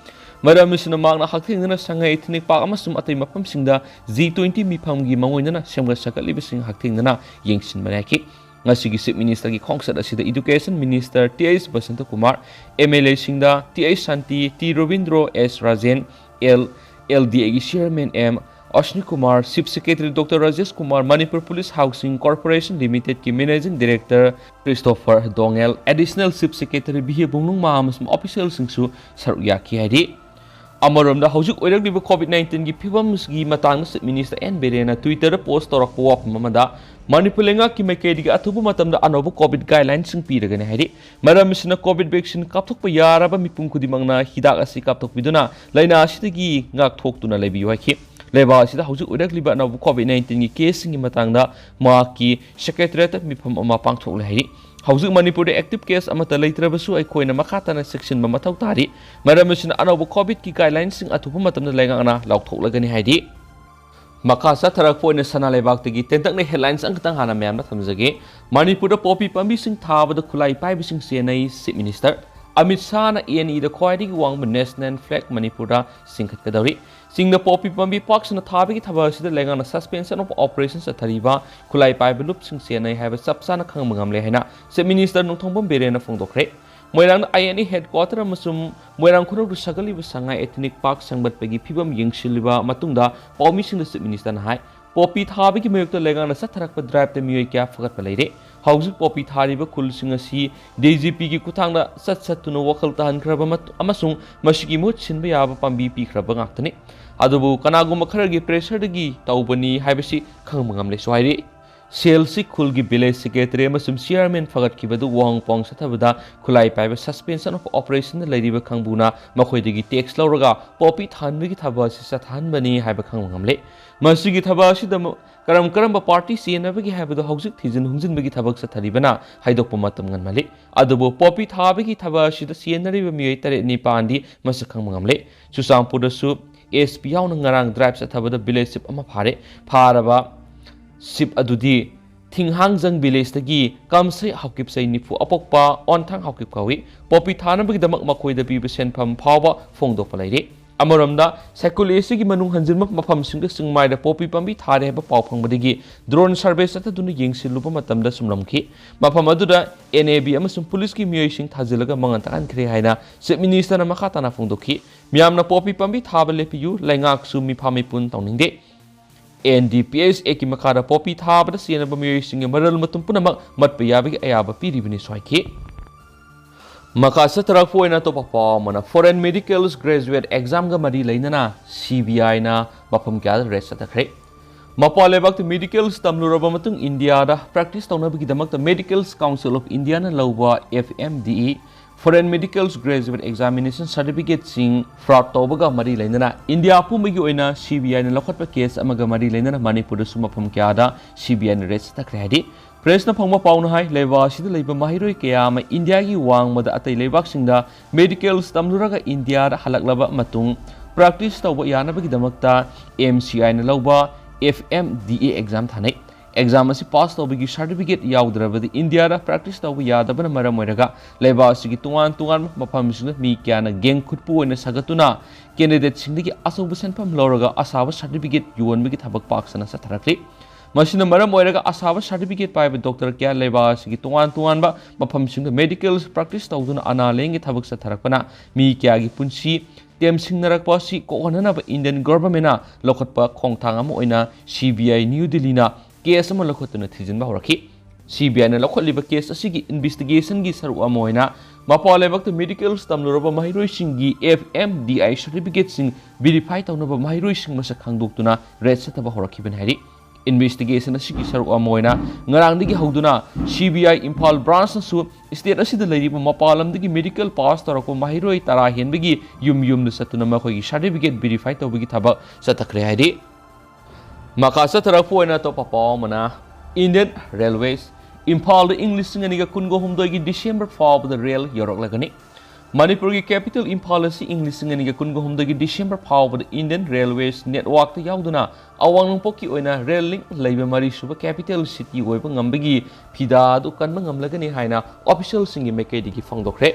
ꯃꯔꯝ ꯑꯁꯤꯅ ꯃꯍꯥꯛꯅ ꯍꯛꯊꯦꯡꯅꯅ ꯁꯉꯥꯏ Ethnic Park ꯑꯃꯁꯨꯡ ꯑꯇꯩ ꯃꯐꯝꯁꯤꯡꯗ G twenty ꯃꯤꯐꯝꯒꯤ ꯃꯥꯡꯑꯣꯏꯅꯅ ꯁꯦꯝꯒꯠ ꯁꯥꯒꯠꯂꯤꯕꯁꯤꯡ ꯍꯛꯊꯦꯡꯅꯅ ꯌꯦꯡꯁꯤꯟꯕꯅꯤ ꯍꯥꯏꯈꯤ꯫ ꯉꯁꯤꯒꯤ Chief Ministerꯒꯤ ꯈꯣꯡꯆꯠ ꯑꯁꯤꯗ Education Minister Th Basanta Kumar, MLAꯁꯤꯡꯗ Th Santi, T Robindro, S Rajen, L, LDAꯒꯤ Chairman M Ashwini Kumar, Chief Secretary Doctor Rajesh Kumar, Manipur Police Housing Corporation Limitedꯀꯤ Managing Director Christopher Dongel, Additional Chief Secretary B H Bunglungma ꯑꯃꯁꯨꯡ officialꯁꯤꯡꯁꯨ ꯁꯔꯨꯛ ꯌꯥꯈꯤ ꯍꯥꯏꯔꯤ꯫ ꯑꯃꯔꯣꯝꯗ ꯍꯧꯖꯤꯛ ꯑꯣꯏꯔꯛꯂꯤꯕ COVID nineteenꯒꯤ ꯐꯤꯕꯝꯒꯤ ꯃꯇꯥꯡꯗ Chief Minister N ꯕꯤꯔꯦꯟꯅ Twitterꯗ post ꯇꯧꯔꯛꯄ ꯋꯥꯐꯝ ꯑꯃꯗ ꯃꯅꯤꯄꯨꯔ ꯂꯩꯉꯥꯛꯀꯤ ꯃꯥꯏꯀꯩꯗꯒꯤ ꯑꯊꯨꯕ ꯃꯇꯝꯗ ꯑꯅꯧꯕ COVID guidelinesꯁꯤꯡ ꯄꯤꯔꯒꯅꯤ ꯍꯥꯏꯔꯤ꯫ ꯃꯔꯝ ꯑꯁꯤꯅ COVID vaccine ꯀꯥꯞꯊꯣꯛꯄ ꯌꯥꯔꯕ ꯃꯤꯄꯨꯝ ꯈꯨꯗꯤꯡꯃꯛꯅ ꯍꯤꯗꯥꯛ ꯑꯁꯤ ꯀꯥꯞꯊꯣꯛꯄꯤꯗꯨꯅ ꯂꯥꯏꯅꯥ ꯑꯁꯤꯗꯒꯤ ꯉꯥꯛꯊꯣꯛꯇꯨꯅ ꯂꯩꯕꯤꯌꯨ ꯍꯥꯏꯈꯤ꯫ ꯂꯩꯕꯥꯛ ꯑꯁꯤꯗ ꯍꯧꯖꯤꯛ ꯑꯣꯏꯔꯛꯂꯤꯕ ꯑꯅꯧꯕ COVID nineteenꯒꯤ caseꯁꯤꯡꯒꯤ ꯃꯇꯥꯡꯗ ꯃꯍꯥꯛꯀꯤ Secretariatꯇ ꯃꯤꯐꯝ ꯑꯃ ꯄꯥꯡꯊꯣꯛꯂꯦ ꯍꯥꯏꯔꯤ꯫ ꯍꯧꯖꯤꯛ ꯃꯅꯤꯄꯨꯔꯗ active case ꯑꯃꯠꯇ ꯂꯩꯇ꯭ꯔꯕꯁꯨ ꯑꯩꯈꯣꯏꯅ ꯃꯈꯥ ꯇꯥꯅ ꯆꯦꯛꯁꯤꯟꯕ ꯃꯊꯧ ꯇꯥꯔꯤ꯫ ꯃꯔꯝ ꯑꯁꯤꯅ ꯑꯅꯧꯕ COVIDꯀꯤ guidelinesꯁꯤꯡ ꯑꯊꯨꯕ ꯃꯇꯝꯗ ꯂꯩꯉꯥꯛꯅ ꯂꯥꯎꯊꯣꯛꯂꯒꯅꯤ ꯍꯥꯏꯔꯤ꯫ ꯃꯈꯥ ꯆꯠꯊꯔꯛꯄ ꯑꯣꯏꯅ ꯁꯅꯥ ꯂꯩꯕꯥꯛꯇꯒꯤ ꯇꯦꯟꯇꯛꯅ headlines ꯑꯃꯈꯛꯇꯪ ꯍꯥꯟꯅ ꯃꯌꯥꯝꯅ ꯊꯝꯖꯒꯦ꯫ ꯃꯅꯤꯄꯨꯔꯗ ꯄꯣꯄꯤ ꯄꯥꯝꯕꯤꯁꯤꯡ ꯊꯥꯕꯗ ꯈꯨꯠꯂꯥꯏ ꯄꯥꯏꯕꯁꯤꯡ ꯆꯦꯟꯅꯩ꯫ Chief Minister ꯑꯃꯤꯠ ꯁꯥꯍꯅ ANEꯗ ꯈ꯭ꯋꯥꯏꯗꯒꯤ ꯋꯥꯡꯕ national flag ꯃꯅꯤꯄꯨꯔꯗ ꯆꯤꯡꯈꯠꯀꯗꯧꯔꯤ꯫ ꯆꯤꯡꯗ ꯄꯣꯄꯤ ꯄꯥꯝꯕꯤ ꯄꯥꯛ ꯁꯟꯅ ꯊꯥꯕꯒꯤ ꯊꯕꯛ ꯑꯁꯤꯗ ꯂꯩꯉꯥꯛꯅ suspension of operation ꯆꯠꯊꯔꯤꯕ ꯈꯨꯠꯂꯥꯏ ꯄꯥꯏꯕ ꯂꯨꯞꯁꯤꯡ ꯆꯦꯟꯅꯩ ꯍꯥꯏꯕ ꯆꯞ ꯆꯥꯅ ꯈꯪꯕ ꯉꯝꯂꯦ ꯍꯥꯏꯅ Chief Minister ꯅꯣꯡꯊꯣꯝꯕꯝ ꯕꯤꯔꯦꯟꯅ ꯐꯣꯡꯗꯣꯛꯈ꯭ꯔꯦ꯫ ꯃꯣꯏꯔꯥꯡꯗ INA headquarter ꯑꯃꯁꯨꯡ ꯃꯣꯏꯔꯥꯡ ꯈꯨꯅꯧꯗ ꯁꯥꯒꯠꯂꯤꯕ ꯁꯉꯥꯏ Ethnic Park ꯁꯦꯝꯒꯠꯄꯒꯤ ꯐꯤꯕꯝ ꯌꯦꯡꯁꯤꯜꯂꯤꯕ ꯃꯇꯨꯡꯗ ꯄꯥꯎꯃꯤꯁꯤꯡꯗ Chief Ministerꯅ ꯍꯥꯏ, ꯄꯣꯄꯤ ꯊꯥꯕꯒꯤ ꯃꯥꯌꯣꯛꯇ ꯂꯩꯉꯥꯛꯅ ꯆꯠꯊꯔꯛꯄ driveꯇ ꯃꯤꯑꯣꯏ ꯀꯌꯥ ꯐꯒꯠꯄ ꯂꯩꯔꯦ꯫ ꯍꯧꯖꯤꯛ ꯄꯣꯄꯤ ꯊꯥꯔꯤꯕ ꯈꯨꯜꯁꯤꯡ ꯑꯁꯤ DGPꯒꯤ ꯈꯨꯠꯊꯥꯡꯗ ꯆꯠ ꯆꯠꯇꯨꯅ ꯋꯥꯈꯜ ꯇꯥꯍꯟꯈ꯭ꯔꯕ ꯃꯠ-, ꯑꯃꯁꯨꯡ ꯃꯁꯤꯒꯤ ꯃꯍꯨꯠ ꯁꯤꯟꯕ ꯌꯥꯕ ꯄꯥꯝꯕꯤ ꯄꯤꯈ꯭ꯔꯕ ꯉꯥꯛꯇꯅꯤ꯫ ꯑꯗꯨꯕꯨ ꯀꯅꯥꯒꯨꯝꯕ ꯈꯔꯒꯤ pressureꯗꯒꯤ ꯇꯧꯕꯅꯤ ꯍꯥꯏꯕꯁꯤ ꯈꯪꯕ ꯉꯝꯂꯦꯁꯨ ꯍꯥꯏꯔꯤ꯫ ꯁꯦꯜꯁꯤ ꯈꯨꯜꯒꯤ village secretary ꯑꯃꯁꯨꯡ chairman ꯐꯒꯠꯈꯤꯕꯗꯨ ꯋꯥꯍꯪ ꯄꯥꯎꯍꯪ ꯆꯠꯊꯕꯗ ꯈꯨꯠꯂꯥꯏ ꯄꯥꯏꯕ suspension of operationꯗ ꯂꯩꯔꯤꯕ ꯀꯥꯡꯕꯨꯅ ꯃꯈꯣꯏꯗꯒꯤ tax ꯂꯧꯔꯒ ꯄꯣꯄꯤ ꯊꯥꯍꯟꯕꯒꯤ ꯊꯕꯛ ꯑꯁꯤ ꯆꯠꯊꯍꯟꯕꯅꯤ ꯍꯥꯏꯕ ꯈꯪꯕ ꯉꯝꯂꯦ꯫ ꯃꯁꯤꯒꯤ ꯊꯕꯛ ꯑꯁꯤꯗ ꯃ-, ꯀꯔꯝ ꯀꯔꯝꯕ party ꯆꯦꯟꯅꯕꯒꯦ ꯍꯥꯏꯕꯗꯨ ꯍꯧꯖꯤꯛ ꯊꯤꯖꯤꯟ ꯍꯨꯝꯖꯤꯟꯕꯒꯤ ꯊꯕꯛ ꯆꯠꯊꯔꯤꯕꯅ ꯍꯥꯏꯗꯣꯛꯄ ꯃꯇꯝ ꯉꯟꯃꯜꯂꯤ꯫ ꯑꯗꯨꯕꯨ ꯄꯣꯄꯤ ꯊꯥꯕꯒꯤ ꯊꯕꯛ ꯑꯁꯤꯗ ꯆꯦꯟꯅꯔꯤꯕ ꯃꯤꯑꯣꯏ ꯇꯔꯦꯠ ꯅꯤꯄꯥꯟꯗꯤ ꯃꯁꯛ ꯈꯪꯕ ꯉꯝꯂꯦ꯫ ꯆꯨꯔꯆꯥꯟꯄꯨꯔꯗꯁꯨ SP ꯌꯥꯎꯅ ꯉꯔꯥꯡ drive ꯆꯠꯊꯕꯗ village chief ꯑꯃ ꯐꯥꯔꯦ꯫ ꯐꯥꯔꯕ chief ꯑꯗꯨꯗꯤ ꯊꯤꯡꯍꯥꯡꯖꯪ villageꯇꯒꯤ ꯀꯥꯝꯁꯩ ꯍꯥꯎꯀꯤꯞ ꯆꯍꯤ ꯅꯤꯐꯨ ꯑꯄꯣꯛꯄ ꯑꯣꯟꯊꯥꯡ ꯍꯥꯎꯀꯤꯞ ꯀꯧꯏ꯫ ꯄꯣꯄꯤ ꯊꯥꯅꯕꯒꯤꯗꯃꯛ ꯃꯈꯣꯏꯗ ꯄꯤꯕ ꯁꯦꯟꯐꯝ ꯐꯥꯎꯕ ꯐꯣꯡꯗꯣꯛꯄ ꯂꯩꯔꯤ꯫ ꯑꯃꯔꯣꯝꯗ, ꯁꯥꯏꯀꯨꯜ ꯑꯁꯤꯒꯤ ꯃꯅꯨꯡ ꯍꯟꯖꯤꯟꯕ ꯃꯐꯝꯁꯤꯡꯗ ꯆꯤꯡꯃꯥꯏꯗ ꯄꯣꯄꯤ ꯄꯥꯝꯕꯤ ꯊꯥꯔꯦ ꯍꯥꯏꯕ ꯄꯥꯎ ꯐꯪꯕꯗꯒꯤ drone survey ꯆꯠꯊꯗꯨꯅ ꯌꯦꯡꯁꯤꯜꯂꯨꯕ ꯃꯇꯝꯗ ꯆꯨꯝꯂꯝꯈꯤ꯫ ꯃꯐꯝ ꯑꯗꯨꯗ NAB ꯑꯃꯁꯨꯡ ꯄꯨꯂꯤꯁꯀꯤ ꯃꯤꯑꯣꯏꯁꯤꯡ ꯊꯥꯖꯤꯜꯂꯒ ꯃꯉꯥꯜ ꯇꯥꯍꯟꯈ꯭ꯔꯦ ꯍꯥꯏꯅ Chief Ministerꯅ ꯃꯈꯥ ꯇꯥꯅ ꯐꯣꯡꯗꯣꯛꯈꯤ꯫ ꯃꯤꯌꯥꯝꯅ ꯄꯣꯄꯤ ꯄꯥꯝꯕꯤ ꯊꯥꯕ ꯂꯦꯞꯄꯤꯌꯨ, ꯂꯩꯉꯥꯛꯁꯨ ꯃꯤꯐꯥ ꯃꯤꯄꯨꯟ ꯇꯧꯅꯤꯡꯗꯦ꯫ NDPS Actꯀꯤ ꯃꯈꯥꯗ ꯄꯣꯄꯤ ꯊꯥꯕꯗ ꯆꯦꯟꯅꯕ ꯃꯤꯑꯣꯏꯁꯤꯡꯒꯤ ꯃꯔꯜ ꯃꯊꯨꯝ ꯄꯨꯝꯅꯃꯛ ꯃꯠꯄ ꯌꯥꯕꯒꯤ ꯑꯌꯥꯕ ꯄꯤꯔꯤꯕꯅꯤꯁꯨ ꯍꯥꯏꯈꯤ꯫ ꯃꯈꯥ ꯆꯠꯊꯔꯛꯄ ꯑꯣꯏꯅ ꯑꯇꯣꯞꯄ ꯄꯥꯎ ꯑꯃꯅ, foreign medicals graduate examꯒ ꯃꯔꯤ ꯂꯩꯅꯅ CBIꯅ ꯃꯐꯝ ꯀꯌꯥꯗ raid ꯆꯠꯊꯈ꯭ꯔꯦ꯫ ꯃꯄꯥꯟ ꯂꯩꯕꯥꯛꯇ medicals ꯇꯝꯂꯨꯔꯕ ꯃꯇꯨꯡ ꯏꯟꯗꯤꯌꯥꯗ practice ꯇꯧꯅꯕꯒꯤꯗꯃꯛꯇ Medicals Council of Indiaꯅ ꯂꯧꯕ FMDE, foreign medicals graduate examination certificateꯁꯤꯡ fraud ꯇꯧꯕꯒ ꯃꯔꯤ ꯂꯩꯅꯅ ꯏꯟꯗꯤꯌꯥ ꯄꯨꯝꯕꯒꯤ ꯑꯣꯏꯅ CBIꯅ ꯂꯧꯈꯠꯄ case ꯑꯃꯒ ꯃꯔꯤ ꯂꯩꯅꯅ ꯃꯅꯤꯄꯨꯔꯗꯁꯨ ꯃꯐꯝ ꯀꯌꯥꯗ CBIꯅ raid ꯆꯠꯊꯈ꯭ꯔꯦ ꯍꯥꯏꯔꯤ꯫ Pressꯅ ꯐꯪꯕ ꯄꯥꯎꯅ ꯍꯥꯏ, ꯂꯩꯕꯥꯛ ꯑꯁꯤꯗ ꯂꯩꯕ ꯃꯍꯩꯔꯣꯏ ꯀꯌꯥ ꯑꯃ ꯏꯟꯗꯤꯌꯥꯒꯤ ꯋꯥꯡꯃꯗ ꯑꯇꯩ ꯂꯩꯕꯥꯛꯁꯤꯡꯗ medicals ꯇꯝꯂꯨꯔꯒ ꯏꯟꯗꯤꯌꯥꯗ ꯍꯜꯂꯛꯂꯕ ꯃꯇꯨꯡ ꯄ꯭ꯔꯦꯛꯇꯤꯁ ꯇꯧꯕ ꯌꯥꯅꯕꯒꯤꯗꯃꯛꯇ ꯑꯦꯝ ꯁꯤ ꯑꯥꯏꯅ ꯂꯧꯕ ꯑꯦꯐ ꯑꯦꯝ ꯗꯤ ꯑꯦ ꯑꯦꯛꯖꯥꯝ ꯊꯥꯅꯩ꯫ ꯑꯦꯛꯖꯥꯝ ꯑꯁꯤ ꯄꯥꯁ ꯇꯧꯕꯒꯤ ꯁꯥꯔꯇꯤꯐꯤꯀꯦꯠ ꯌꯥꯎꯗ꯭ꯔꯕꯗꯤ ꯏꯟꯗꯤꯌꯥꯗ ꯄ꯭ꯔꯦꯛꯇꯤꯁ ꯇꯧꯕ ꯌꯥꯗꯕꯅ ꯃꯔꯝ ꯑꯣꯏꯔꯒ ꯂꯩꯕꯥꯛ ꯑꯁꯤꯒꯤ ꯇꯣꯉꯥꯟ ꯇꯣꯉꯥꯟꯕ ꯃꯐꯝꯁꯤꯡꯗ ꯃꯤ ꯀꯌꯥꯅ ꯒꯦꯡ ꯈꯨꯠꯄꯨ ꯑꯣꯏꯅ ꯁꯥꯒꯠꯇꯨꯅ ꯀꯦꯟꯗꯤꯗꯦꯠꯁꯤꯡꯗꯒꯤ ꯑꯆꯧꯕ ꯁꯦꯟꯐꯝ ꯂꯧꯔꯒ ꯑꯁꯥꯕ ꯁꯥꯔꯇꯤꯐꯤꯀꯦꯠ ꯌꯣꯟꯕꯒꯤ ꯊꯕꯛ ꯄꯥꯛ ꯁꯟꯅ ꯆꯠꯊꯔꯛꯂꯤ꯫ ꯃꯁꯤꯅ ꯃꯔꯝ ꯑꯣꯏꯔꯒ ꯑꯁꯥꯕ ꯁꯥꯔꯇꯤꯐꯤꯀꯦꯠ ꯄꯥꯏꯕ ꯗꯣꯛꯇꯔ ꯀꯌꯥ ꯂꯩꯕꯥꯛ ꯑꯁꯤꯒꯤ ꯇꯣꯉꯥꯟ ꯇꯣꯉꯥꯟꯕ ꯃꯐꯝꯁꯤꯡꯗ ꯃꯦꯗꯤꯀꯦꯜ ꯄ꯭ꯔꯦꯛꯇꯤꯁ ꯇꯧꯗꯨꯅ ꯑꯅꯥ ꯂꯥꯌꯦꯡꯒꯤ ꯊꯕꯛ ꯆꯠꯊꯔꯛꯄꯅ ꯃꯤ ꯀꯌꯥꯒꯤ ꯄꯨꯟꯁꯤ ꯇꯦꯝꯁꯤꯡꯅꯔꯛꯄ ꯑꯁꯤ ꯀꯣꯛꯍꯟꯅꯅꯕ ꯏꯟꯗꯤꯌꯟ ꯒꯣꯚꯔꯟꯃꯦꯟꯠꯅ ꯂꯧꯈꯠꯄ ꯈꯣꯡꯊꯥꯡ ꯑꯃ ꯑꯣꯏꯅ ꯁꯤ ꯕꯤ ꯑꯥꯏ ꯅ꯭ꯌꯨ ꯗꯤꯜꯂꯤꯅ ꯀꯦꯁ ꯑꯃ ꯂꯧꯈꯠꯇꯨꯅ ꯊꯤꯖꯤꯟꯕ ꯍꯧꯔꯛꯈꯤ꯫ ꯁꯤ ꯕꯤ ꯑꯥꯏꯅ ꯂꯧꯈꯠꯂꯤꯕ ꯀꯦꯁ ꯑꯁꯤꯒꯤ ꯏꯟꯚꯦꯁꯇꯤꯒꯦꯁꯟꯒꯤ ꯁꯔꯨꯛ ꯑꯃ ꯑꯣꯏꯅ ꯃꯄꯥꯟ ꯂꯩꯕꯥꯛꯇ ꯃꯦꯗꯤꯀꯦꯜ ꯇꯝꯂꯨꯔꯕ ꯃꯍꯩꯔꯣꯏꯁꯤꯡꯒꯤ ꯑꯦꯐ ꯑꯦꯝ ꯗꯤ ꯑꯥꯏ ꯁꯥꯔꯇꯤꯐꯤꯀꯦꯠꯁꯤꯡ ꯚꯦꯔꯤꯐꯥꯏ ꯇꯧꯅꯕ ꯃꯍꯩꯔꯣꯏꯁꯤꯡ ꯃꯁꯛ ꯈꯪꯗꯣꯛꯇꯨꯅ ꯔꯦꯗ ꯆꯠꯊꯕ ꯍꯧꯔꯛꯈꯤꯕꯅꯤ ꯍꯥꯏꯔꯤ꯫ ꯏꯟꯚꯦꯁꯇꯤꯒꯦꯁꯟ ꯑꯁꯤꯒꯤ ꯁꯔꯨꯛ ꯑꯃ ꯑꯣꯏꯅ ꯉꯔꯥꯡꯗꯒꯤ ꯍꯧꯗꯨꯅ ꯁꯤ ꯕꯤ ꯑꯥꯏ ꯏꯝꯐꯥꯜ ꯕ꯭ꯔꯥꯟꯁꯅꯁꯨ ꯁ꯭ꯇꯦꯠ ꯑꯁꯤꯗ ꯂꯩꯔꯤꯕ ꯃꯄꯥꯟ ꯂꯝꯗꯒꯤ ꯃꯦꯗꯤꯀꯦꯜ ꯄꯥꯁ ꯇꯧꯔꯛꯄ ꯃꯍꯩꯔꯣꯏ ꯇꯔꯥ ꯍꯦꯟꯕꯒꯤ ꯌꯨꯝ ꯌꯨꯝꯗ ꯆꯠꯇꯨꯅ ꯃꯈꯣꯏꯒꯤ ꯁꯥꯔꯇꯤꯐꯤꯀꯦꯠ ꯚꯦꯔꯤꯐꯥꯏ ꯇꯧꯕꯒꯤ ꯊꯕꯛ ꯆꯠꯊꯈ꯭ꯔꯦ ꯍꯥꯏꯔꯤ꯫ ꯃꯈꯥ ꯆꯠꯊꯔꯛꯄ ꯑꯣꯏꯅ ꯑꯇꯣꯞꯄ ꯄꯥꯎ ꯑꯃꯅ, ꯏꯟꯗꯤꯌꯟ ꯔꯦꯜꯋꯦꯁ, ꯏꯝꯐꯥꯜꯗ ꯏꯪ ꯂꯤꯁꯤꯡ ꯑꯅꯤꯒ ꯀꯨꯟꯒ ꯍꯨꯝꯗꯣꯏꯒꯤ ꯗꯤꯁꯦꯝꯕꯔ ꯐꯥꯎꯕꯗ ꯔꯦꯜ ꯌꯧꯔꯛꯂꯒꯅꯤ꯫ ꯃꯅꯤꯄꯨꯔꯒꯤ ꯀꯦꯄꯤꯇꯦꯜ ꯏꯝꯐꯥꯜ ꯑꯁꯤ ꯏꯪ ꯂꯤꯁꯤꯡ ꯑꯅꯤꯒ ꯀꯨꯟꯒ ꯍꯨꯝꯗꯣꯏꯒꯤ ꯗꯤꯁꯦꯝꯕꯔ ꯐꯥꯎꯕꯗ ꯏꯟꯗꯤꯌꯟ ꯔꯦꯜꯋꯦꯁ ꯅꯦꯠꯋꯥꯔꯛꯇ ꯌꯥꯎꯗꯨꯅ ꯑꯋꯥꯡ ꯅꯣꯡꯄꯣꯛꯀꯤ ꯑꯣꯏꯅ ꯔꯦꯜ ꯂꯤꯡ ꯂꯩꯕ ꯃꯔꯤꯁꯨꯕ ꯀꯦꯄꯤꯇꯦꯜ ꯁꯤꯇꯤ ꯑꯣꯏꯕ ꯉꯝꯕꯒꯤ ꯐꯤꯗꯥ ꯑꯗꯨ ꯀꯟꯕ ꯉꯝꯂꯒꯅꯤ ꯍꯥꯏꯅ ꯑꯣꯐꯤꯁꯤꯌꯦꯜꯁꯤꯡꯒꯤ ꯃꯥꯏꯀꯩꯗꯒꯤ ꯐꯣꯡꯗꯣꯛꯈ꯭ꯔꯦ꯫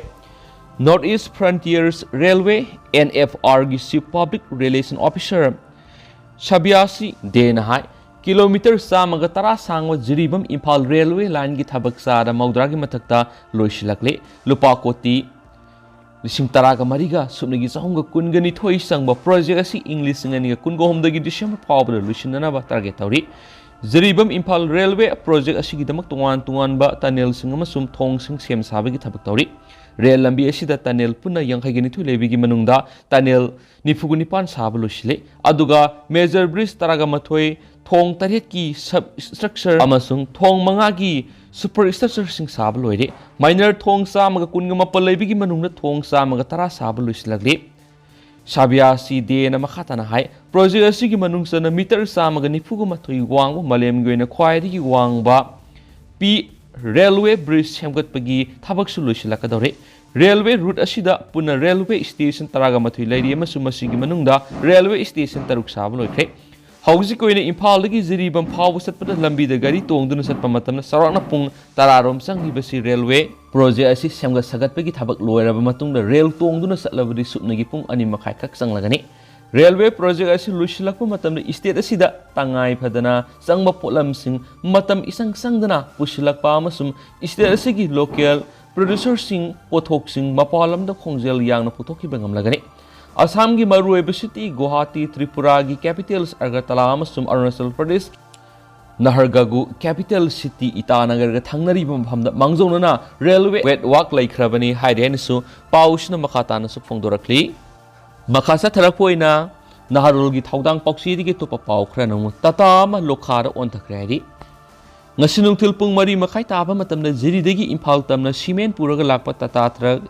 North East frontiers railway, N F ꯑꯥꯔꯒꯤ chief public relations officer Sabyasachi ꯗꯦꯅ ꯍꯥꯏ, ꯀꯤꯂꯣꯃꯤꯇꯔ ꯆꯥꯝꯃꯒ ꯇꯔꯥ ꯁꯥꯡꯕ ꯖꯤꯔꯤꯕꯥꯝ ꯏꯝꯐꯥꯜ ꯔꯦꯜꯋꯦ ꯂꯥꯏꯟꯒꯤ ꯊꯕꯛ ꯆꯥꯗ ꯃꯧꯗ꯭ꯔꯥꯒꯤ ꯃꯊꯛꯇ ꯂꯣꯏꯁꯤꯜꯂꯛꯂꯦ꯫ ꯂꯨꯄꯥ ꯀꯣꯇꯤ ꯂꯤꯁꯤꯡ ꯇꯔꯥꯒ ꯃꯔꯤꯒ ꯁꯨꯞꯅꯒꯤ ꯆꯍꯨꯝꯒ ꯀꯨꯟꯒ ꯅꯤꯊꯣꯏ ꯆꯪꯕ ꯄ꯭ꯔꯣꯖꯦꯛ ꯑꯁꯤ ꯏꯪ ꯂꯤꯁꯤꯡ ꯑꯅꯤꯒ ꯀꯨꯟꯒ ꯍꯨꯝꯗꯣꯏꯒꯤ ꯗꯤꯁꯦꯝꯕꯔ ꯐꯥꯎꯕꯗ ꯂꯣꯏꯁꯤꯟꯅꯅꯕ ꯇꯥꯔꯒꯦꯠ ꯇꯧꯔꯤ꯫ ꯖꯤꯔꯤꯕꯥꯝ ꯏꯝꯐꯥꯜ ꯔꯦꯜꯋꯦ ꯄ꯭ꯔꯣꯖꯦꯛ ꯑꯁꯤꯒꯤꯗꯃꯛ ꯇꯣꯉꯥꯟ ꯇꯣꯉꯥꯟꯕ ꯇꯅꯦꯜꯁꯤꯡ ꯑꯃꯁꯨꯡ ꯊꯣꯡꯁꯤꯡ ꯁꯦꯝ ꯁꯥꯕꯒꯤ ꯊꯕꯛ ꯇꯧꯔꯤ꯫ ꯔꯦꯜ ꯂꯝꯕꯤ ꯑꯁꯤꯗ ꯇꯅꯦꯜ ꯄꯨꯟꯅ ꯌꯥꯡꯈꯩꯒ ꯅꯤꯊꯣꯏ ꯂꯩꯕꯒꯤ ꯃꯅꯨꯡꯗ ꯇꯅꯦꯜ ꯅꯤꯐꯨꯒ ꯅꯤꯄꯥꯟ ꯁꯥꯕ ꯂꯣꯏꯁꯤꯜꯂꯦ꯫ ꯑꯗꯨꯒ ꯃꯦꯖꯔ ꯕ꯭ꯔꯤꯖ ꯇꯔꯥꯒ ꯃꯥꯊꯣꯏ, ꯊꯣꯡ ꯇꯔꯦꯠꯀꯤ ꯁꯕ ꯁ꯭ꯇ꯭ꯔꯛꯆꯔ ꯑꯃꯁꯨꯡ ꯊꯣꯡ ꯃꯉꯥꯒꯤ ꯁꯨꯄꯔ ꯁ꯭ꯇ꯭ꯔꯛꯆꯔꯁꯤꯡ ꯁꯥꯕ ꯂꯣꯏꯔꯦ꯫ ꯃꯥꯏꯅꯔ ꯊꯣꯡ ꯆꯥꯝꯃꯒ ꯀꯨꯟꯒ ꯃꯥꯄꯜ ꯂꯩꯕꯒꯤ ꯃꯅꯨꯡꯗ ꯊꯣꯡ ꯆꯥꯝꯃꯒ ꯇꯔꯥ ꯁꯥꯕ ꯂꯣꯏꯁꯤꯜꯂꯛꯂꯦ꯫ ꯁꯥꯕꯤꯌꯥꯁꯤ ꯗꯦꯅ ꯃꯈꯥ ꯇꯥꯅ ꯍꯥꯏ, ꯄ꯭ꯔꯣꯖꯦꯛ ꯑꯁꯤꯒꯤ ꯃꯅꯨꯡ ꯆꯟꯅ ꯃꯤꯇꯔ ꯆꯥꯝꯃꯒ ꯅꯤꯐꯨꯒ ꯃꯥꯊꯣꯏ ꯋꯥꯡꯕ ꯃꯥꯂꯦꯝꯒꯤ ꯑꯣꯏꯅ ꯈ꯭ꯋꯥꯏꯗꯒꯤ ꯋꯥꯡꯕ ꯄꯤ ꯔꯦꯜꯋꯦ ꯕ꯭ꯔꯤꯖ ꯁꯦꯝꯒꯠꯄꯒꯤ ꯊꯕꯛꯁꯨ ꯂꯣꯏꯁꯤꯜꯂꯛꯀꯗꯧꯔꯦ꯫ ꯔꯦꯜꯋꯦ ꯔꯨꯠ ꯑꯁꯤꯗ ꯄꯨꯟꯅ ꯔꯦꯜꯋꯦ ꯁ꯭ꯇꯦꯁꯟ ꯇꯔꯥꯒ ꯃꯥꯊꯣꯏ ꯂꯩꯔꯤ ꯑꯃꯁꯨꯡ ꯃꯁꯤꯒꯤ ꯃꯅꯨꯡꯗ ꯔꯦꯜꯋꯦ ꯁ꯭ꯇꯦꯁꯟ ꯇꯔꯨꯛ ꯁꯥꯕ ꯂꯣꯏꯈ꯭ꯔꯦ꯫ ꯍꯧꯖꯤꯛ ꯑꯣꯏꯅ ꯏꯝꯐꯥꯜꯗꯒꯤ ꯖꯤꯔꯤꯕꯥꯝ ꯐꯥꯎꯕ ꯆꯠꯄꯗ ꯂꯝꯕꯤꯗ ꯒꯥꯔꯤ ꯇꯣꯡꯗꯨꯅ ꯆꯠꯄ ꯃꯇꯝꯗ ꯆꯥꯎꯔꯥꯛꯅ ꯄꯨꯡ ꯇꯔꯥꯔꯣꯝ ꯆꯪꯂꯤꯕꯁꯤ ꯔꯦꯜꯋꯦ ꯄ꯭ꯔꯣꯖꯦꯛ ꯑꯁꯤ ꯁꯦꯝꯒꯠ ꯁꯥꯒꯠꯄꯒꯤ ꯊꯕꯛ ꯂꯣꯏꯔꯕ ꯃꯇꯨꯡꯗ ꯔꯦꯜ ꯇꯣꯡꯗꯨꯅ ꯆꯠꯂꯕꯗꯤ ꯁꯨꯞꯅꯒꯤ ꯄꯨꯡ ꯑꯅꯤ ꯃꯈꯥꯏ ꯈꯛ ꯆꯪꯂꯒꯅꯤ꯫ ꯔꯦꯜꯋꯦ ꯄ꯭ꯔꯣꯖꯦꯛ ꯑꯁꯤ ꯂꯣꯏꯁꯤꯜꯂꯛꯄ ꯃꯇꯝꯗ ꯁ꯭ꯇꯦꯠ ꯑꯁꯤꯗ ꯇꯉꯥꯏ ꯐꯗꯅ ꯆꯪꯕ ꯄꯣꯠꯂꯝꯁꯤꯡ ꯃꯇꯝ ꯏꯆꯪ ꯆꯪꯗꯅ ꯄꯨꯁꯤꯜꯂꯛꯄ ꯑꯃꯁꯨꯡ ꯁ꯭ꯇꯦꯠ ꯑꯁꯤꯒꯤ ꯂꯣꯀꯦꯜ ꯄ꯭ꯔꯣꯗ꯭ꯌꯨꯁꯔꯁꯤꯡ ꯄꯣꯠꯊꯣꯛꯁꯤꯡ ꯃꯄꯥꯟ ꯂꯝꯗ ꯈꯣꯡꯖꯦꯜ ꯌꯥꯡꯅ ꯄꯨꯊꯣꯛꯈꯤꯕ ꯉꯝꯂꯒꯅꯤ꯫ ꯑꯁꯥꯝꯒꯤ ꯃꯔꯨꯑꯣꯏꯕ ꯁꯤꯇꯤ ꯒꯨꯋꯥꯍꯥꯇꯤ, ꯇ꯭ꯔꯤꯄꯨꯔꯥꯒꯤ ꯀꯦꯄꯤꯇꯦꯜꯁ ꯑꯒꯔꯇꯂꯥ ꯑꯃꯁꯨꯡ ꯑꯔꯨꯅꯥꯆꯜ ꯄ꯭ꯔꯗꯦꯁ ꯅꯍꯔꯒꯥꯒꯨ ꯀꯦꯄꯤꯇꯦꯜ ꯁꯤꯇꯤ ꯏꯇꯥꯅꯒꯔꯒ ꯊꯪꯅꯔꯤꯕ ꯃꯐꯝꯗ ꯃꯥꯡꯖꯧꯅꯅ ꯔꯦꯜꯋꯦ ꯋꯦꯠ ꯋꯥꯛ ꯂꯩꯈ꯭ꯔꯕꯅꯤ ꯍꯥꯏꯔꯤ ꯍꯥꯏꯅꯁꯨ ꯄꯥꯎꯁꯤꯅ ꯃꯈꯥ ꯇꯥꯅꯁꯨ ꯐꯣꯡꯗꯣꯔꯛꯂꯤ꯫ ꯃꯈꯥ ꯆꯠꯊꯔꯛꯄ ꯑꯣꯏꯅ ꯅꯍꯥꯔꯣꯜꯒꯤ ꯊꯧꯗꯥꯡ ꯄꯥꯎꯆꯦꯗꯒꯤ ꯑꯇꯣꯞꯄ ꯄꯥꯎ ꯈꯔꯅ ꯑꯃꯨꯛ ꯇꯥꯇꯥ ꯑꯃ ꯂꯣꯈꯥꯗ ꯑꯣꯟꯊꯈ꯭ꯔꯦ ꯍꯥꯏꯔꯤ꯫ ꯉꯁꯤ ꯅꯨꯡꯊꯤꯜ ꯄꯨꯡ ꯃꯔꯤ ꯃꯈꯥꯏ ꯇꯥꯕ ꯃꯇꯝꯗ ꯖꯤꯔꯤꯗꯒꯤ ꯏꯝꯐꯥꯜ ꯇꯝꯅ ꯁꯤꯃꯦꯟ ꯄꯨꯔꯒ ꯂꯥꯛꯄ Tata truck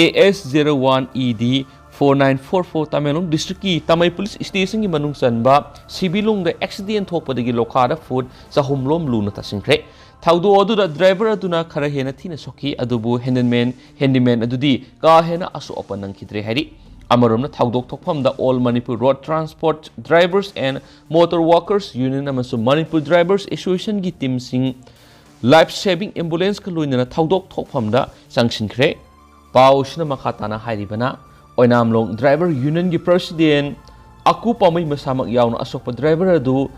A S zero one E D four nine four four Tamenglong ꯗꯤꯁꯇ꯭ꯔꯤꯛꯀꯤ ꯇꯥꯃꯩ ꯄꯨꯂꯤꯁ ꯁ꯭ꯇꯦꯁꯟꯒꯤ ꯃꯅꯨꯡ ꯆꯟꯕ ꯁꯤꯕꯤꯂꯣꯡꯗ ꯑꯦꯛꯁꯤꯗꯦꯟ ꯊꯣꯛꯄꯗꯒꯤ ꯂꯣꯈꯥꯗ ꯐꯨꯠ ꯆꯍꯨꯝꯂꯣꯝ ꯂꯨꯅ ꯇꯥꯁꯤꯟꯈ꯭ꯔꯦ꯫ ꯊꯧꯗꯣꯛ ꯑꯗꯨꯗ ꯗ꯭ꯔꯥꯏꯚꯔ ꯑꯗꯨꯅ ꯈꯔ ꯍꯦꯟꯅ ꯊꯤꯅ ꯁꯣꯛꯈꯤ, ꯑꯗꯨꯕꯨ ꯍꯦꯟꯗꯤꯃꯦꯟ, ꯍꯦꯟꯗꯤꯃꯦꯟ ꯑꯗꯨꯗꯤ ꯀꯥ ꯍꯦꯟꯅ ꯑꯁꯣꯛ ꯑꯄꯟ ꯅꯪꯈꯤꯗ꯭ꯔꯦ ꯍꯥꯏꯔꯤ꯫ ꯑꯃꯔꯣꯝꯗ ꯊꯧꯗꯣꯛ ꯊꯣꯛꯐꯝꯗ All Manipur Road Transport Drivers and Motor Workers Union ꯑꯃꯁꯨꯡ Manipur Drivers Associationꯒꯤ ꯇꯤꯝꯁꯤꯡ life saving ambulanceꯀ ꯂꯣꯏꯅꯅ ꯊꯧꯗꯣꯛ ꯊꯣꯛꯐꯝꯗ ꯆꯪꯁꯤꯟꯈ꯭ꯔꯦ꯫ ꯄꯥꯎꯁꯤꯅ ꯃꯈꯥ ꯇꯥꯅ ꯍꯥꯏꯔꯤꯕꯅ, ꯑꯣꯏꯅꯥꯝꯂꯣꯡ ꯗ꯭ꯔꯥꯏꯚꯔ ꯌꯨꯅꯤꯌꯟꯒꯤ ꯄ꯭ꯔꯁꯤꯗꯦꯟ ꯑꯀꯨ ꯄꯥꯃꯩ ꯃꯁꯥꯃꯛ ꯌꯥꯎꯅ ꯑꯁꯣꯛꯄ ꯗ꯭ꯔꯥꯏꯚꯔ ꯑꯗꯨ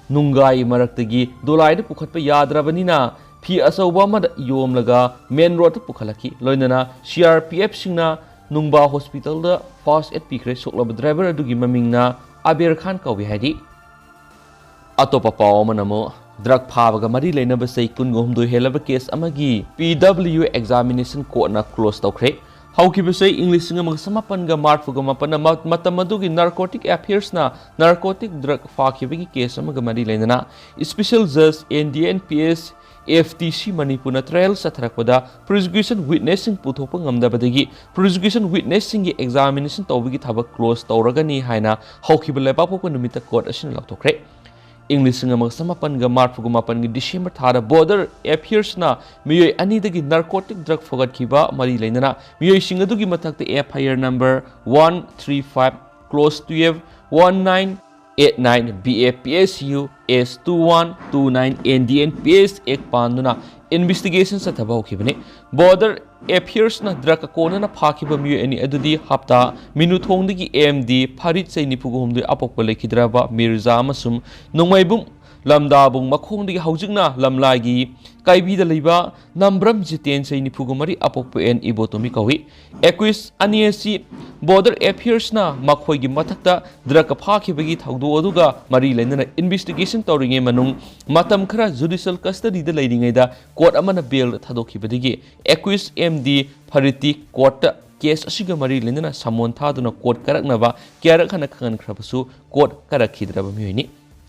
ꯅꯨꯡꯒꯥꯏ ꯃꯔꯛꯇꯒꯤ ꯗꯣꯂꯥꯏꯗ ꯄꯨꯈꯠꯄ ꯌꯥꯗ꯭ꯔꯕꯅꯤꯅ ꯐꯤ ꯑꯆꯧꯕ ꯑꯃꯗ ꯌꯣꯝꯂꯒ ꯃꯦꯟ ꯔꯣꯗꯇ ꯄꯨꯈꯠꯂꯛꯈꯤ꯫ ꯂꯣꯏꯅꯅ C R P Fꯁꯤꯡꯅ ꯅꯨꯡꯕꯥ ꯍꯣꯁꯄꯤꯇꯥꯜꯗ ꯐꯥꯔꯁ ꯑꯦꯗ ꯄꯤꯈ꯭ꯔꯦ꯫ ꯁꯣꯛꯂꯕ ꯗ꯭ꯔꯥꯏꯚꯔ ꯑꯗꯨꯒꯤ ꯃꯃꯤꯡꯅ ꯑꯕꯦꯔ ꯈꯥꯟ ꯀꯧꯏ ꯍꯥꯏꯔꯤ꯫ ꯑꯇꯣꯞꯄ ꯄꯥꯎ ꯑꯃꯅ ꯑꯃꯨꯛ ꯗ꯭ꯔꯒ ꯐꯥꯕꯒ ꯃꯔꯤ ꯂꯩꯅꯕ ꯆꯍꯤ ꯀꯨꯟꯒ ꯍꯨꯝꯗꯣꯏ ꯍꯦꯜꯂꯕ ꯀꯦꯁ ꯑꯃꯒꯤ P W examination courtꯅ close ꯇꯧꯈ꯭ꯔꯦ꯫ ꯍꯧꯈꯤꯕ ꯆꯍꯤ ꯏꯪ ꯂꯤꯁꯤꯡ ꯑꯃꯒ ꯆꯃꯥꯄꯟꯒ ꯃꯔꯐꯨꯒ ꯃꯥꯄꯟꯗ ꯃ-, ꯃꯇꯝ ꯑꯗꯨꯒꯤ narcotic affairsꯅ narcotic drug ꯐꯥꯈꯤꯕꯒꯤ ꯀꯦꯁ ꯑꯃꯒ ꯃꯔꯤ ꯂꯩꯅꯅ special judge N D N P S F T C ꯃꯅꯤꯄꯨꯔꯅ trial ꯆꯠꯊꯔꯛꯄꯗ prosecution witnessꯁꯤꯡ ꯄꯨꯊꯣꯛꯄ ꯉꯝꯗꯕꯗꯒꯤ prosecution witnessꯁꯤꯡꯒꯤ examination ꯇꯧꯕꯒꯤ ꯊꯕꯛ close ꯇꯧꯔꯒꯅꯤ ꯍꯥꯏꯅ ꯍꯧꯈꯤꯕ ꯂꯩꯕꯥꯛꯄꯣꯛꯄ ꯅꯨꯃꯤꯠꯇ court ꯑꯁꯤꯅ ꯂꯥꯎꯊꯣꯛꯈ꯭ꯔꯦ꯫ ꯏꯪ ꯂꯤꯁꯤꯡ ꯑꯃꯒ ꯆꯃꯥꯄꯟꯒ ꯃꯔꯤꯐꯨꯒ ꯃꯥꯄꯟꯒꯤ December ꯊꯥꯗ Border Affairsꯅ ꯃꯤꯑꯣꯏ ꯑꯅꯤꯗꯒꯤ narcotic drug ꯐꯥꯒꯠꯈꯤꯕ ꯃꯔꯤ ꯂꯩꯅꯅ ꯃꯤꯑꯣꯏꯁꯤꯡ ꯑꯗꯨꯒꯤ ꯃꯊꯛꯇ F I R number one three five clause twelve, one nine eight nine B A P S U S two one two nine N D N P S Act ꯄꯥꯟꯗꯨꯅ investigation ꯆꯠꯊꯕ ꯍꯧꯈꯤꯕꯅꯤ꯫ Border Affairsꯅ drug ꯀꯣꯟꯅꯅ ꯐꯥꯈꯤꯕ ꯃꯤꯑꯣꯏ ꯑꯅꯤ ꯑꯗꯨꯗꯤ ꯍꯞꯇꯥ ꯃꯤꯅꯨꯊꯣꯡꯗꯒꯤ M D ꯐꯔꯤꯗ, ꯆꯍꯤ ꯅꯤꯐꯨꯒ ꯍꯨꯝꯗꯣꯏ, ꯑꯄꯣꯛꯄ ꯂꯩꯈꯤꯗ꯭ꯔꯕ ꯃꯤꯔꯖꯥ ꯑꯃꯁꯨꯡ ꯅꯣꯡꯃꯩꯕꯨꯡ ꯂꯝꯗꯥꯕꯨꯡ ꯃꯈꯣꯡꯗꯒꯤ ꯍꯧꯖꯤꯛꯅ ꯂꯝꯂꯥꯏꯒꯤ ꯀꯥꯏꯕꯤꯗ ꯂꯩꯕ ꯅꯝꯕ꯭ꯔꯝ ꯖꯤꯇꯦꯟ, ꯆꯍꯤ ꯅꯤꯐꯨꯒ ꯃꯔꯤ, ꯑꯄꯣꯛꯄ ꯑꯦꯟ ꯏꯕꯣꯇꯣꯃꯤ ꯀꯧꯏ꯫ Accused ꯑꯅꯤ ꯑꯁꯤ Border Affairsꯅ ꯃꯈꯣꯏꯒꯤ ꯃꯊꯛꯇ drug ꯐꯥꯈꯤꯕꯒꯤ ꯊꯧꯗꯣꯛ ꯑꯗꯨꯒ ꯃꯔꯤ ꯂꯩꯅꯅ investigation ꯇꯧꯔꯤꯉꯩ ꯃꯅꯨꯡ ꯃꯇꯝ ꯈꯔ judicial custodyꯗ ꯂꯩꯔꯤꯉꯩꯗ court ꯑꯃꯅ bailꯗ ꯊꯥꯗꯣꯛꯈꯤꯕꯗꯒꯤ accused M D ꯐꯔꯤꯗꯇꯤ courtꯇ case ꯑꯁꯤꯒ ꯃꯔꯤ ꯂꯩꯅꯅ summon ꯊꯥꯗꯨꯅ court ꯀꯥꯔꯛꯅꯕ ꯀꯌꯥꯔꯛ ꯍꯟꯅ ꯈꯪꯍꯟꯈ꯭ꯔꯕꯁꯨ court ꯀꯥꯔꯛꯈꯤꯗ꯭ꯔꯕ ꯃꯤꯑꯣꯏꯅꯤ꯫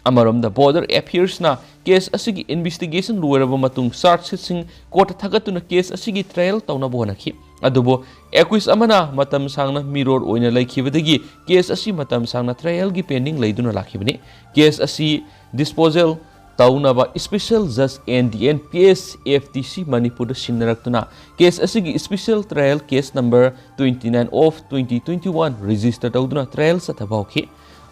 ꯑꯃꯔꯣꯝꯗ Border Affairsꯅ case ꯑꯁꯤꯒꯤ investigation ꯂꯣꯏꯔꯕ ꯃꯇꯨꯡ charge sheetꯁꯤꯡ courtꯇ ꯊꯥꯒꯠꯇꯨꯅ case ꯑꯁꯤꯒꯤ trial ꯇꯧꯅꯕ ꯍꯣꯠꯅꯈꯤ꯫ ꯑꯗꯨꯕꯨ accused ꯑꯃꯅ ꯃꯇꯝ ꯁꯥꯡꯅ mirror ꯑꯣꯏꯅ ꯂꯩꯈꯤꯕꯗꯒꯤ case ꯑꯁꯤ ꯃꯇꯝ ꯁꯥꯡꯅ trialꯒꯤ pending ꯂꯩꯗꯨꯅ ꯂꯥꯛꯈꯤꯕꯅꯤ꯫ Case ꯑꯁꯤ disposal ꯇꯧꯅꯕ Special Judge N D N P S F T C ꯃꯅꯤꯄꯨꯔꯗ ꯁꯤꯟꯅꯔꯛꯇꯨꯅ case ꯑꯁꯤꯒꯤ special trial case number twenty nine of twenty twenty one register ꯇꯧꯗꯨꯅ trial ꯆꯠꯊꯕ ꯍꯧꯈꯤ꯫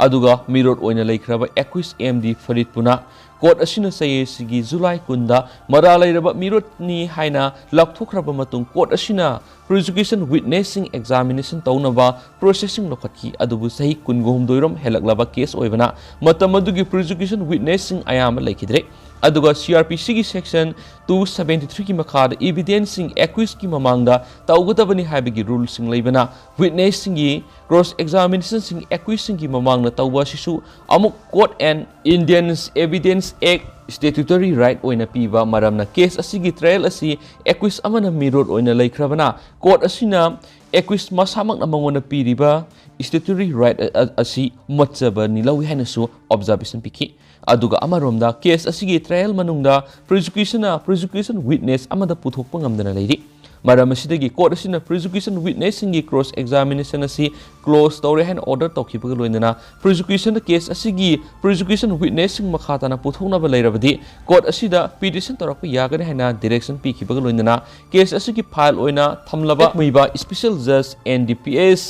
ꯑꯗꯨꯒ mirror ꯑꯣꯏꯅ ꯂꯩꯈ꯭ꯔꯕ accused M D ꯐꯔꯤꯗꯄꯨꯅ court ꯑꯁꯤꯅ ꯆꯍꯤ ꯑꯁꯤꯒꯤ July ꯀꯨꯟꯗ ꯃꯔꯥꯜ ꯂꯩꯔꯕ ꯃꯤꯔꯣꯠꯅꯤ ꯍꯥꯏꯅ ꯂꯥꯎꯊꯣꯛꯈ꯭ꯔꯕ ꯃꯇꯨꯡ court ꯑꯁꯤꯅ prosecution witnessꯁꯤꯡ examination ꯇꯧꯅꯕ processꯁꯤꯡ ꯂꯧꯈꯠꯈꯤ꯫ ꯑꯗꯨꯕꯨ ꯆꯍꯤ ꯀꯨꯟꯒ ꯍꯨꯝꯗꯣꯏꯔꯣꯝ ꯍꯦꯜꯂꯛꯂꯕ case ꯑꯣꯏꯕꯅ ꯃꯇꯝ ꯑꯗꯨꯒꯤ prosecution witnessꯁꯤꯡ ꯑꯌꯥꯝꯕ ꯂꯩꯈꯤꯗ꯭ꯔꯦ꯫ ꯑꯗꯨꯒ C R P Cꯒꯤ section two seventy threeꯒꯤ ꯃꯈꯥꯗ evidenceꯁꯤꯡ accusedꯀꯤ ꯃꯃꯥꯡꯗ ꯇꯧꯒꯗꯕꯅꯤ ꯍꯥꯏꯕꯒꯤ ruleꯁꯤꯡ ꯂꯩꯕꯅ witnessꯁꯤꯡꯒꯤ cross examinationꯁꯤꯡ accusedꯁꯤꯡꯒꯤ ꯃꯃꯥꯡꯗ ꯇꯧꯕ ꯑꯁꯤꯁꯨ ꯑꯃꯨꯛ court and Indians Evidence Act statutory right ꯑꯣꯏꯅ ꯄꯤꯕ ꯃꯔꯝꯅ case ꯑꯁꯤꯒꯤ trial ꯑꯁꯤ accused ꯑꯃꯅ mirror ꯑꯣꯏꯅ ꯂꯩꯈ꯭ꯔꯕꯅ court ꯑꯁꯤꯅ accused ꯃꯁꯥꯃꯛꯅ ꯃꯉꯣꯟꯗ ꯄꯤꯔꯤꯕ statutory right ꯑ-, ꯑ-, ꯑꯁꯤ ꯃꯠꯆꯕꯅꯤ ꯂꯧꯏ ꯍꯥꯏꯅꯁꯨ observation ꯄꯤꯈꯤ꯫ ꯑꯗꯨꯒ ꯑꯃꯔꯣꯝꯗ case ꯑꯁꯤꯒꯤ trial ꯃꯅꯨꯡꯗ prosecutionꯅ prosecution witness ꯑꯃꯗ ꯄꯨꯊꯣꯛꯄ ꯉꯝꯗꯅ ꯂꯩꯔꯤ꯫ ꯃꯔꯝ ꯑꯁꯤꯗꯒꯤ court ꯑꯁꯤꯅ prosecution witnessꯁꯤꯡꯒꯤ cross examination ꯑꯁꯤ close ꯇꯧꯔꯦ ꯍꯥꯏꯅ order ꯇꯧꯈꯤꯕꯒ ꯂꯣꯏꯅꯅ prosecutionꯗ case ꯑꯁꯤꯒꯤ prosecution witnessꯁꯤꯡ ꯃꯈꯥ ꯇꯥꯅ ꯄꯨꯊꯣꯛꯅꯕ ꯂꯩꯔꯕꯗꯤ court ꯑꯁꯤꯗ petition ꯇꯧꯔꯛꯄ ꯌꯥꯒꯅꯤ ꯍꯥꯏꯅ direction ꯄꯤꯈꯤꯕꯒ ꯂꯣꯏꯅꯅ case ꯑꯁꯤꯒꯤ file ꯑꯣꯏꯅ ꯊꯝꯂꯕ ꯃꯤꯕ Special Judge N D P S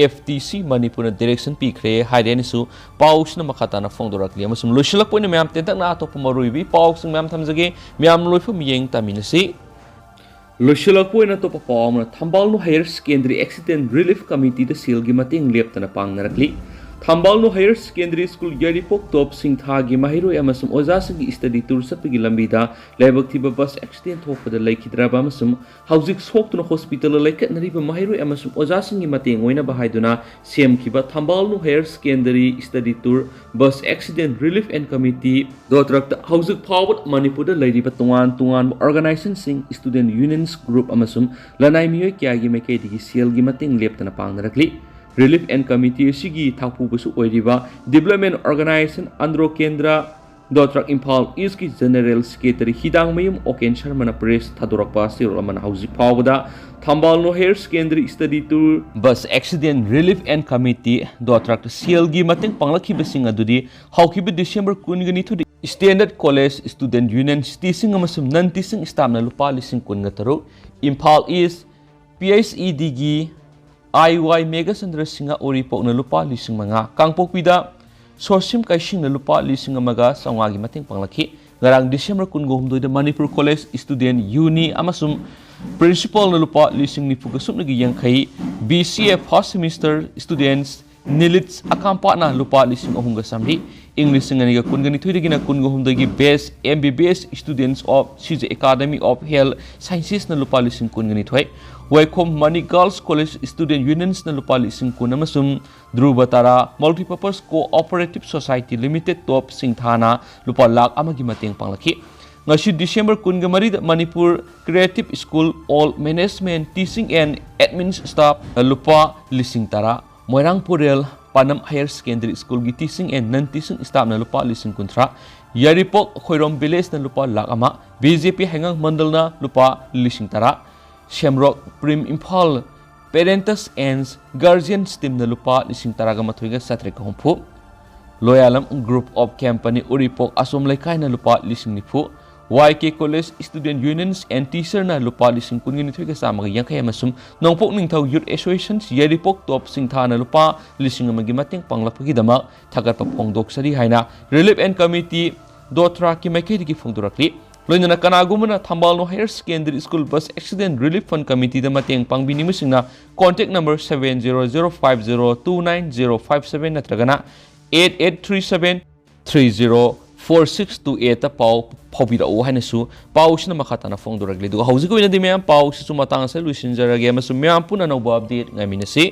F T C ꯃꯅꯤꯄꯨꯔꯅ direction ꯄꯤꯈ꯭ꯔꯦ ꯍꯥꯏꯔꯦ ꯍꯥꯏꯅꯁꯨ ꯄꯥꯎꯁꯤꯅ ꯃꯈꯥ ꯇꯥꯅ ꯐꯣꯡꯗꯣꯔꯛꯂꯤ꯫ ꯑꯃꯁꯨꯡ ꯂꯣꯏꯁꯤꯜꯂꯛꯄ ꯑꯣꯏꯅ ꯃꯌꯥꯝ ꯇꯦꯟꯇꯛꯅ ꯑꯇꯣꯞꯄ ꯃꯔꯨꯑꯣꯏꯕ ꯏ ꯄꯥꯎꯁꯤꯡ ꯃꯌꯥꯝ ꯊꯝꯖꯒꯦ꯫ ꯃꯌꯥꯝ ꯂꯣꯏꯐꯝ ꯌꯦꯡ ꯇꯥꯃꯤꯟꯅꯁꯤ꯫ ꯂꯣꯏꯁꯤꯜꯂꯛꯄ ꯑꯣꯏꯅ ꯑꯇꯣꯞꯄ ꯄꯥꯎ ꯑꯃꯅ, ꯊꯝꯕꯥꯜꯅꯨ Higher Secondary Accident Relief Committeeꯗ ꯁꯦꯜꯒꯤ ꯃꯇꯦꯡ ꯂꯦꯞꯇꯅ ꯄꯥꯡꯅꯔꯛꯂꯤ꯫ ꯊꯝꯕꯥꯜꯅꯨ Higher Secondary School ꯌꯥꯏꯔꯤꯄꯣꯛ ꯇꯣꯞ ꯁꯤꯡꯊꯥꯒꯤ ꯃꯍꯩꯔꯣꯏ ꯑꯃꯁꯨꯡ ꯑꯣꯖꯥꯁꯤꯡꯒꯤ study tour ꯆꯠꯄꯒꯤ ꯂꯝꯕꯤꯗ ꯂꯥꯏꯕꯛ ꯊꯤꯕ bus accident ꯊꯣꯛꯄꯗ ꯂꯩꯈꯤꯗ꯭ꯔꯕ ꯑꯃꯁꯨꯡ ꯍꯧꯖꯤꯛ ꯁꯣꯛꯇꯨꯅ hospitalꯗ ꯂꯩꯈꯠꯅꯔꯤꯕ ꯃꯍꯩꯔꯣꯏ ꯑꯃꯁꯨꯡ ꯑꯣꯖꯥꯁꯤꯡꯒꯤ ꯃꯇꯦꯡ ꯑꯣꯏꯅꯕ ꯍꯥꯏꯗꯨꯅ ꯁꯦꯝꯈꯤꯕ ꯊꯝꯕꯥꯜꯅꯨ Higher Secondary Study Tour Bus Accident Relief and Committee ꯗꯣꯇ꯭ꯔꯛꯇ ꯍꯧꯖꯤꯛ ꯐꯥꯎꯕꯗ ꯃꯅꯤꯄꯨꯔꯗ ꯂꯩꯔꯤꯕ ꯇꯣꯉꯥꯟ ꯇꯣꯉꯥꯟꯕ organizationꯁꯤꯡ, student unions group ꯑꯃꯁꯨꯡ ꯂꯅꯥꯏ ꯃꯤꯑꯣꯏ ꯀꯌꯥꯒꯤ ꯃꯥꯏꯀꯩꯗꯒꯤ ꯁꯦꯜꯒꯤ ꯃꯇꯦꯡ ꯂꯦꯞꯇꯅ ꯄꯥꯡꯅꯔꯛꯂꯤ꯫ Relief and Committee ꯑꯁꯤꯒꯤ ꯊꯥꯛꯄꯨꯕꯁꯨ ꯑꯣꯏꯔꯤꯕ Development Organization ꯑꯟꯗ꯭ꯔꯣ ꯀꯦꯟꯗ꯭ꯔ ꯗꯣꯇ꯭ꯔꯛ ꯏꯝꯐꯥꯜ ꯏꯁꯀꯤ General Secretary ꯍꯤꯗꯥꯡꯃꯌꯨꯝ ꯑꯣꯀꯦꯟ ꯁꯔꯃꯅ press ꯊꯥꯗꯣꯔꯛꯄ ꯆꯦꯔꯣꯜ ꯑꯃꯅ ꯍꯧꯖꯤꯛ ꯐꯥꯎꯕꯗ ꯊꯝꯕꯥꯜꯅꯨ Higher Secondary Study Tour Bus Accident Relief and Committee ꯗꯣꯇ꯭ꯔꯛꯇ ꯁꯦꯜꯒꯤ ꯃꯇꯦꯡ ꯄꯥꯡꯂꯛꯈꯤꯕꯁꯤꯡ ꯑꯗꯨꯗꯤ ꯍꯧꯈꯤꯕ December ꯀꯨꯟꯒ ꯅꯤꯊꯣꯏꯗ Standard College Student Union teaching ꯑꯃꯁꯨꯡ non teaching staffꯅ ꯂꯨꯄꯥ ꯂꯤꯁꯤꯡ ꯀꯨꯟꯒ ꯇꯔꯨꯛ, ꯏꯝꯐꯥꯜ ꯏꯁ P H E Dꯒꯤ I Y Meghachandra Singh ꯎꯔꯤꯄꯣꯛꯅ ꯂꯨꯄꯥ ꯂꯤꯁꯤꯡ ꯃꯉꯥ, ꯀꯥꯡꯄꯣꯛꯄꯤꯗ ꯁꯣꯔꯁꯤꯝ ꯀꯩꯁꯤꯡꯅ ꯂꯨꯄꯥ ꯂꯤꯁꯤꯡ ꯑꯃꯒ ꯆꯥꯝꯃꯉꯥꯒꯤ ꯃꯇꯦꯡ ꯄꯥꯡꯂꯛꯈꯤ꯫ ꯉꯔꯥꯡ December ꯀꯨꯟꯒ ꯍꯨꯝꯗꯣꯏꯗ Manipur College Student Uni ꯑꯃꯁꯨꯡ Principalꯅ ꯂꯨꯄꯥ ꯂꯤꯁꯤꯡ ꯅꯤꯐꯨꯒ ꯁꯨꯞꯅꯒꯤ ꯌꯥꯡꯈꯩ, B C A first semester students ꯅꯤꯂꯤꯠ ꯑꯀꯥꯝꯄꯥꯠꯅ ꯂꯨꯄꯥ ꯂꯤꯁꯤꯡ ꯑꯍꯨꯝꯒ ꯆꯥꯝꯃꯔꯤ, ꯏꯪ ꯂꯤꯁꯤꯡ ꯑꯅꯤꯒ ꯀꯨꯟꯒ ꯅꯤꯊꯣꯏꯗꯒꯤꯅ ꯀꯨꯟꯒ ꯍꯨꯝꯗꯣꯏꯒꯤ batch M B B S students of C J Academy of Health Sciences ꯅ ꯂꯨꯄꯥ ꯂꯤꯁꯤꯡ ꯀꯨꯟꯒ ꯅꯤꯊꯣꯏ, ꯋꯥꯏꯈꯣꯝ money Girls College Student Unions ꯅ ꯂꯨꯄꯥ ꯂꯤꯁꯤꯡ ꯀꯨꯟ ꯑꯃꯁꯨꯡ ꯙ꯭ꯔꯨꯕ ꯇꯥꯔꯥ Multipurpose Cooperative Society Limited ꯇꯣꯞ ꯁꯤꯡꯊꯥꯅ ꯂꯨꯄꯥ ꯂꯥꯈ ꯑꯃꯒꯤ ꯃꯇꯦꯡ ꯄꯥꯡꯂꯛꯈꯤ꯫ ꯉꯁꯤ December ꯀꯨꯟꯒ ꯃꯔꯤꯗ Manipur Creative School All Management Teaching and Admin Staff ꯂꯨꯄꯥ ꯂꯤꯁꯤꯡ ꯇꯔꯥ, ꯃꯣꯏꯔꯥꯡ ꯄꯨꯔꯦꯜ ꯄꯥꯅꯝ Higher Secondary Schoolꯒꯤ teaching and non teaching staffꯅ ꯂꯨꯄꯥ ꯂꯤꯁꯤꯡ ꯀꯨꯟꯊ꯭ꯔꯥ, ꯌꯥꯏꯔꯤꯄꯣꯛ ꯈꯣꯏꯔꯣꯝ Villageꯅ ꯂꯨꯄꯥ ꯂꯥꯈ ꯑꯃ, B J P ꯍꯩꯉꯥꯡ ꯃꯟꯗꯜꯅ ꯂꯨꯄꯥ ꯂꯤꯁꯤꯡ ꯇꯔꯥ, ꯁꯦꯝꯔꯣꯛ ꯄ꯭ꯔꯤꯝ ꯏꯝꯐꯥꯜ Parentus and Guardians teamꯅ ꯂꯨꯄꯥ ꯂꯤꯁꯤꯡ ꯇꯔꯥꯒ ꯃꯥꯊꯣꯏꯒ ꯆꯥꯇ꯭ꯔꯦꯠꯀ ꯍꯨꯝꯐꯨ, ꯂꯣꯌꯥꯂꯝ Group of Company ꯎꯔꯤꯄꯣꯛ ꯑꯁꯣꯝ ꯂꯩꯀꯥꯏꯅ ꯂꯨꯄꯥ ꯂꯤꯁꯤꯡ ꯅꯤꯐꯨ, Y K College Student Unions and Teacherꯅ ꯂꯨꯄꯥ ꯂꯤꯁꯤꯡ ꯀꯨꯟꯒ ꯅꯤꯊꯣꯏꯒ ꯆꯥꯝꯃꯒ ꯌꯥꯡꯈꯩ ꯑꯃꯁꯨꯡ ꯅꯣꯡꯄꯣꯛ ꯅꯤꯡꯊꯧ Youth Association ꯌꯥꯏꯔꯤꯄꯣꯛ ꯇꯣꯞ ꯁꯤꯡꯊꯥꯅ ꯂꯨꯄꯥ ꯂꯤꯁꯤꯡ ꯑꯃꯒꯤ ꯃꯇꯦꯡ ꯄꯥꯡꯂꯛꯄꯒꯤꯗꯃꯛ ꯊꯥꯒꯠꯄ ꯐꯣꯡꯗꯣꯛꯆꯔꯤ ꯍꯥꯏꯅ Relief and Committee ꯗꯣꯊ꯭ꯔꯥꯀꯤ ꯃꯥꯏꯀꯩꯗꯒꯤ ꯐꯣꯡꯗꯣꯔꯛꯂꯤ꯫ ꯂꯣꯏꯅꯅ ꯀꯅꯥꯒꯨꯝꯕꯅ ꯊꯝꯕꯥꯜꯅꯨ Higher Secondary School Bus Accident Relief Fund Committeeꯗ ꯃꯇꯦꯡ ꯄꯥꯡꯕꯤꯅꯤꯡꯕꯁꯤꯡꯅ contact number seven zero zero five zero two nine zero five seven ꯅꯠꯇ꯭ꯔꯒꯅ eight eight three seven three zero four six two eightꯇ ꯄꯥꯎ ꯐꯥꯎꯕꯤꯔꯛꯎ ꯍꯥꯏꯅꯁꯨ ꯄꯥꯎꯁꯤꯅ ꯃꯈꯥ ꯇꯥꯅ ꯐꯣꯡꯗꯣꯔꯛꯂꯤ꯫ ꯑꯗꯨꯒ ꯍꯧꯖꯤꯛꯀꯤ ꯑꯣꯏꯅꯗꯤ ꯃꯌꯥꯝ ꯄꯥꯎꯁꯤꯁꯨ ꯃꯇꯥꯡ ꯑꯁꯤꯗ ꯂꯣꯏꯁꯤꯟꯖꯔꯒꯦ ꯑꯃꯁꯨꯡ ꯃꯌꯥꯝ ꯄꯨꯟꯅ ꯑꯅꯧꯕ update ꯉꯥꯏꯃꯤꯟꯅꯁꯤ꯫